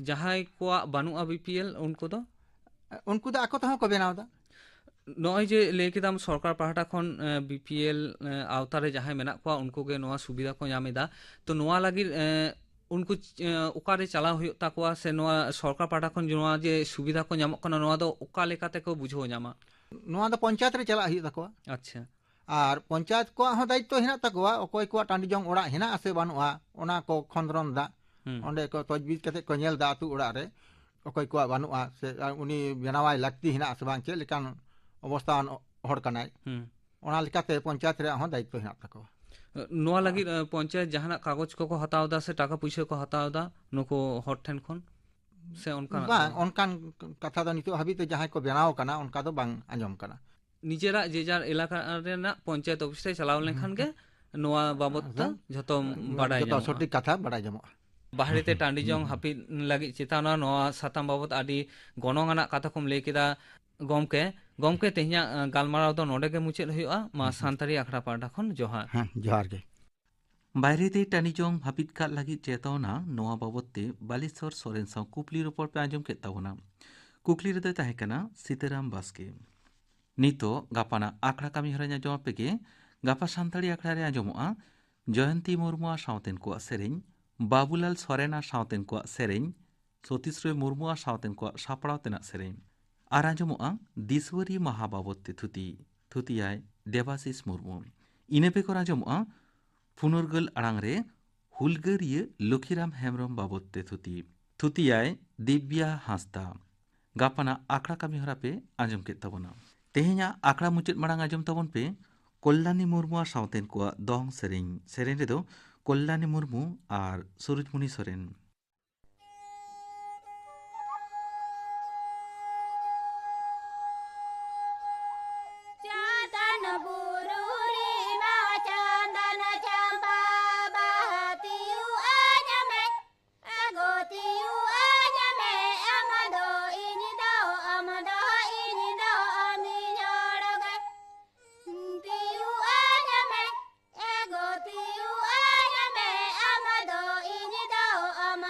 ᱡᱟᱦᱟᱸᱭ ᱠᱚᱣᱟᱜ ᱵᱟᱹᱱᱩᱜᱼᱟ ᱵᱤᱯᱤᱮᱞ, ᱩᱱᱠᱩ ᱫᱚ? ᱩᱱᱠᱩ ᱫᱚ ᱟᱠᱚ ᱛᱮᱦᱚᱸ ᱠᱚ ᱵᱮᱱᱟᱣ ᱮᱫᱟ᱾ ᱱᱚᱜᱼᱚᱭ ᱡᱮ ᱞᱟᱹᱭ ᱠᱮᱫᱟᱢ ᱥᱚᱨᱠᱟᱨ ᱯᱟᱦᱴᱟ ᱠᱷᱚᱱ, ᱮ, ᱵᱤᱯᱤᱮᱞ, ᱮ, ᱟᱣᱛᱟ ᱨᱮ ᱡᱟᱦᱟᱸᱭ ᱢᱮᱱᱟᱜ ᱠᱚᱣᱟ, ᱩᱱᱠᱩ ᱜᱮ ᱱᱚᱣᱟ ᱥᱩᱵᱤᱫᱷᱟ ᱠᱚ ᱧᱟᱢ ᱮᱫᱟ᱾ ᱛᱚ, ᱱᱚᱣᱟ ᱞᱟᱹᱜᱤᱫ, ᱮ, ᱩᱱᱠᱩ ᱪ-, ᱮ, ᱚᱠᱟᱨᱮ ᱪᱟᱞᱟᱣ ᱦᱩᱭᱩᱜ ᱛᱟᱠᱚᱣᱟ, ᱥᱮ ᱱᱚᱣᱟ ᱥᱚᱨᱠᱟᱨ ᱯᱟᱦᱴᱟ ᱠᱷᱚᱱ ᱱᱚᱣᱟ ᱡᱮ ᱥᱩᱵᱤᱫᱷᱟ ᱠᱚ ᱧᱟᱢᱚᱜ ᱠᱟᱱᱟ, ᱱᱚᱣᱟ ᱫᱚ ᱚᱠᱟ ᱞᱮᱠᱟ ᱛᱮᱠᱚ ᱵᱩᱡᱷᱟᱹᱣ ᱧᱟᱢᱟ? ᱱᱚᱣᱟ ᱫᱚ ᱯᱚᱧᱪᱟᱭᱮᱛ ᱨᱮ ᱪᱟᱞᱟᱜ ᱦᱩᱭᱩᱜ ᱛᱟᱠᱚᱣᱟ᱾ ᱟᱪᱪᱷᱟ᱾ ᱟᱨ ᱯᱚᱧᱪᱟᱭᱮᱛ ᱠᱚᱣᱟᱜ ᱦᱚᱸ ᱫᱟᱭᱤᱛᱛᱚ ᱦᱮᱱᱟᱜ ᱛᱟᱠᱚᱣᱟ, ᱚᱠᱚᱭ ᱠᱚᱣᱟᱜ ᱴᱟᱺᱰᱤ ᱡᱚᱝ ᱚᱲᱟᱜ ᱦᱮᱱᱟᱜ ᱟᱥᱮ ᱵᱟᱹᱱᱩᱜᱼᱟ, ᱚᱱᱟ ᱠᱚ ᱠᱷᱚᱸᱫᱽᱨᱚᱱ ᱫᱟ᱾ ᱦᱩᱸ᱾ ᱚᱸᱰᱮ ᱠᱚ ᱛᱚᱡᱽᱵᱤᱡᱽ ᱠᱟᱛᱮ ᱠᱚ ᱧᱮᱞ ᱫᱟ ᱟᱹᱛᱩ ᱚᱲᱟᱜ ᱨᱮ ᱚᱠᱚᱭ ᱠᱚᱣᱟᱜ ᱵᱟᱹᱱᱩᱜᱼᱟ, ᱥᱮ ᱩᱱᱤ ᱵᱮᱱᱟᱣᱟᱭ ᱞᱟᱹᱠᱛᱤ ᱦᱮᱱᱟᱜ ᱟᱥᱮ ᱵᱟᱝ, ᱪᱮᱫ ᱞᱮᱠᱟᱱ ᱚᱵᱚᱥᱛᱷᱟᱣᱟᱱ ᱦᱚᱲ ᱠᱟᱱᱟᱭ᱾ ᱦᱩᱸ᱾ ᱚᱱᱟ ᱞᱮᱠᱟᱛᱮ ᱯᱚᱧᱪᱟᱭᱮᱛ ᱨᱮᱭᱟᱜ ᱦᱚᱸ ᱫᱟᱭᱤᱛᱛᱚ ᱦᱮᱱᱟᱜ ᱛᱟᱠᱚᱣᱟ᱾ ᱱᱚᱣᱟ ᱞᱟᱹᱜᱤᱫ, ᱮ, ᱯᱚᱧᱪᱟᱭᱮᱛ ᱡᱟᱦᱟᱱᱟᱜ ᱠᱟᱜᱚᱡᱽ ᱠᱚᱠᱚ ᱦᱟᱛᱟᱣ ᱫᱟ ᱥᱮ ᱴᱟᱠᱟ ᱯᱩᱭᱥᱟᱹ ᱠᱚ ᱦᱟᱛᱟᱣ ᱫᱟ ᱱᱩᱠᱩ ᱦᱚᱲ ᱴᱷᱮᱱ ᱠᱷᱚᱱ, ᱥᱮ ᱚᱱᱠᱟᱱᱟᱜ ᱵᱟᱝ, ᱫᱚ? ᱚᱱᱠᱟᱱ ᱠᱟᱛᱷᱟ ᱫᱚ ᱱᱤᱛᱚᱜ ᱦᱟᱹᱵᱤᱡ ᱛᱮ ᱡᱟᱦᱟᱸᱭ ᱠᱚ ᱵᱮᱱᱟᱣ ᱠᱟᱱᱟ, ᱚᱱᱠᱟ ᱫᱚ ᱵᱟᱝ ᱟᱸᱡᱚᱢ ᱠᱟᱱᱟ᱾ ᱱᱤᱡᱮᱨᱟᱜ ᱡᱮ ᱡᱟᱨ ᱮᱞᱟᱠᱟ ᱨᱮᱱᱟᱜ ᱯᱚᱧᱪᱟᱭᱮᱛ ᱚᱯᱷᱤᱥ ᱨᱮ ᱪᱟᱞᱟᱣ ᱞᱮᱱᱠᱷᱟᱱ ᱜᱮ ᱱᱚᱣᱟ ᱵᱟᱵᱚᱛ ᱛᱮ ᱟᱫᱚ ᱡᱷᱚᱛᱚ ᱵᱟᱰᱟᱭ ᱡᱚᱛᱚ ᱧᱟᱢᱚᱜᱼᱟ᱾ ᱥᱚᱴᱷᱤᱠ ᱠᱟᱛᱷᱟ ᱵᱟᱰᱟᱭ ᱧᱟᱢᱚᱜᱼᱟ᱾ ᱵᱟᱦᱨᱮ ᱛᱮ ᱴᱟᱺᱰᱤ ᱡᱚᱝ ᱦᱟᱹᱯᱤᱫ ᱞᱟᱹᱜᱤᱫ ᱪᱮᱛᱟᱣᱱᱟ, ᱱᱚᱣᱟ ᱥᱟᱛᱟᱢ ᱵᱟᱵᱚᱛ ᱟᱹᱰᱤ ᱜᱚᱱᱚᱝ ᱟᱱᱟᱜ ᱠᱟᱛᱷᱟ ᱠᱚᱢ ᱞᱟᱹᱭ ᱠᱮᱫᱟ ᱜᱚᱢᱠᱮ᱾ ᱜᱚᱢᱠᱮ, ᱛᱮᱦᱮᱧᱟᱜ, ᱮ, ᱜᱟᱞᱢᱟᱨᱟᱣ ᱫᱚ ᱱᱚᱰᱮ ᱜᱮ ᱢᱩᱪᱟᱹᱫ ᱦᱩᱭᱩᱜᱼᱟ᱾ ᱢᱟ ᱥᱟᱱᱛᱟᱲᱤ ᱟᱠᱷᱲᱟ ᱯᱟᱦᱴᱟ ᱠᱷᱚᱱ ᱡᱚᱦᱟᱨ᱾ ᱦᱮᱸ, ᱡᱚᱦᱟᱨ ᱜᱮ᱾ ᱵᱟᱭᱨᱮ ᱛᱮ ᱴᱟᱺᱰᱤ ᱡᱚᱝ ᱦᱟᱹᱯᱤᱫ ᱠᱟᱜ ᱞᱟᱹᱜᱤᱫ ᱪᱮᱛᱟᱣᱱᱟ, ᱱᱚᱣᱟ ᱵᱟᱵᱚᱛ ᱛᱮ ᱵᱟᱞᱮᱥᱚᱨ ᱥᱚᱨᱮᱱ ᱥᱟᱶ ᱠᱩᱠᱞᱤ ᱨᱚᱯᱚᱲ ᱯᱮ ᱟᱸᱡᱚᱢ ᱠᱮᱫ ᱛᱟᱵᱚᱱᱟ᱾ ᱠᱩᱠᱞᱤ ᱨᱮᱫᱚᱭ ᱛᱟᱦᱮᱸ ᱠᱟᱱᱟ ᱥᱤᱛᱟᱹᱨᱟᱢ ᱵᱟᱥᱠᱮ᱾ ᱱᱤᱛᱚᱜ ᱜᱟᱯᱟᱱᱟᱜ ᱟᱠᱷᱲᱟ ᱠᱟᱹᱢᱤ ᱦᱚᱨᱟᱧ ᱟᱸᱡᱚᱢ ᱟᱯᱮ ᱜᱮ᱾ ᱜᱟᱯᱟ ᱥᱟᱱᱛᱟᱲᱤ ᱟᱠᱷᱲᱟ ᱨᱮ ᱟᱸᱡᱚᱢᱚᱜᱼᱟ ᱡᱚᱭᱚᱱᱛᱤ ᱢᱩᱨᱢᱩᱣᱟᱜ ᱥᱟᱶᱛᱮᱱ ᱠᱚᱣᱟᱜ ᱥᱮᱨᱮᱧ, ᱵᱟᱵᱩᱞᱟᱞ ᱥᱚᱨᱮᱱᱟᱜ ᱥᱟᱶᱛᱮᱱ ᱠᱚᱣᱟᱜ ᱥᱮᱨᱮᱧ, ᱥᱚᱛᱤᱥ ᱨᱚᱭ ᱢᱩᱨᱢᱩᱣᱟᱜ ᱥᱟᱶᱛᱮᱱ ᱠᱚᱣᱟᱜ ᱥᱟᱯᱲᱟᱣ ᱛᱮᱱᱟᱜ ᱥᱮᱨᱮᱧ᱾ ᱟᱨ ᱟᱸᱡᱚᱢᱚᱜᱼᱟ ᱫᱤᱥᱣᱟᱹᱨᱤ ᱢᱟᱦᱟ ᱵᱟᱵᱚᱛ ᱛᱮ ᱛᱷᱩᱛᱤ, ᱛᱷᱩᱛᱤᱭᱟᱭ ᱫᱮᱵᱟᱥᱤᱥ ᱢᱩᱨᱢᱩ᱾ ᱤᱱᱟᱹ ᱵᱮᱜᱚᱨ ᱟᱸᱡᱚᱢᱚᱜᱼᱟ ᱯᱷᱩᱱᱩᱨᱜᱟᱹᱞ ᱟᱲᱟᱝ ᱨᱮ ᱦᱩᱞᱜᱟᱹᱨᱤᱭᱟᱹ ᱞᱚᱠᱷᱤᱨᱟᱢ ᱦᱮᱢᱵᱨᱚᱢ ᱵᱟᱵᱚᱛ ᱛᱮ ᱛᱷᱩᱛᱤ, ᱛᱷᱩᱛᱤᱭᱟᱭ ᱫᱤᱵᱽᱭᱟ ᱦᱟᱸᱥᱫᱟ᱾ ᱜᱟᱯᱟᱱᱟᱜ ᱟᱠᱷᱲᱟ ᱠᱟᱹᱢᱤ ᱦᱚᱨᱟ ᱯᱮ ᱟᱸᱡᱚᱢ ᱠᱮᱫ ᱛᱟᱵᱚᱱᱟ᱾ ᱛᱮᱦᱮᱧᱟᱜ ᱟᱠᱷᱲᱟ ᱢᱩᱪᱟᱹᱫ ᱢᱟᱲᱟᱝ ᱟᱸᱡᱚᱢ ᱛᱟᱵᱚᱱ ᱯᱮ ᱠᱚᱞᱞᱟᱱᱤ ᱢᱩᱨᱢᱩ ᱟᱨ ᱥᱟᱶᱛᱮᱱ ᱠᱚᱣᱟᱜ ᱫᱚᱝ ᱥᱮᱨᱮᱧ᱾ ᱥᱮᱨᱮᱧ ᱨᱮᱫᱚ ᱠᱚᱞᱞᱟᱱᱤ ᱢᱩᱨᱢᱩ ᱟᱨ ᱥᱩᱨᱩᱡᱽᱢᱩᱱᱤ ᱥᱚᱨᱮᱱ᱾ ᱪᱟᱸᱫᱟᱱ ᱵᱩᱨᱩ ᱨᱮᱢᱟ ᱪᱟᱸᱫᱟᱱ ᱪᱟᱸᱯᱟ ᱵᱟᱦᱟ ᱛᱤᱭᱩᱜ ᱟᱹᱧ ᱢᱮ, ᱟᱜᱚ ᱛᱤᱭᱩᱜ ᱟᱹᱧ ᱢᱮ, ᱟᱢ ᱫᱚ ᱤᱧ ᱫᱚ, ᱟᱢ ᱫᱚ ᱤᱧ ᱫᱚ ᱟᱢᱤᱧ ᱚᱲᱜᱟ᱾ ᱛᱤᱭᱩᱜ ᱟᱹᱧ ᱢᱮ, ᱟᱜᱚ ᱛᱤᱭᱩᱜ ᱟᱹᱧ ᱢᱮ, ᱟᱢ ᱫᱚ ᱤᱧ ᱫᱚ ᱟᱢ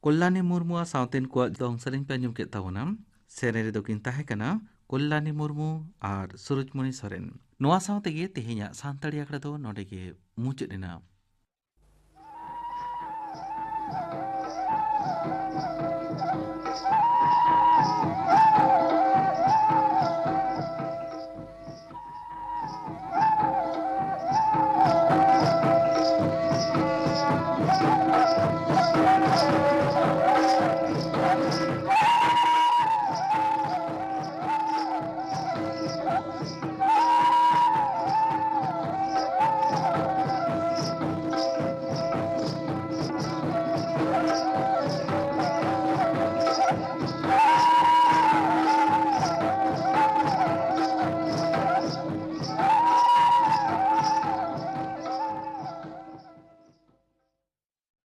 ᱠᱚᱞᱞᱟᱱᱤ ᱢᱩᱨᱢᱩᱣᱟᱜ ᱥᱟᱶᱛᱮᱱ ᱠᱚᱣᱟᱜ ᱫᱚᱝ ᱥᱮᱨᱮᱧ ᱯᱮ ᱟᱸᱡᱚᱢ ᱠᱮᱫ ᱛᱟᱵᱚᱱᱟ᱾ ᱥᱮᱨᱮᱧ ᱨᱮᱫᱚ ᱠᱤᱱ ᱛᱟᱦᱮᱸ ᱠᱟᱱᱟ ᱠᱚᱞᱞᱟᱱᱤ ᱢᱩᱨᱢᱩ ᱟᱨ ᱥᱩᱨᱩᱡᱽᱢᱚᱬᱤ ᱥᱚᱨᱮᱱ᱾ ᱱᱚᱣᱟ ᱥᱟᱶ ᱛᱮᱜᱮ ᱛᱮᱦᱮᱧᱟᱜ ᱥᱟᱱᱛᱟᱲᱤ ᱟᱠᱷᱲᱟ ᱫᱚ ᱱᱚᱰᱮ ᱜᱮ ᱢᱩᱪᱟᱹᱫ ᱮᱱᱟ᱾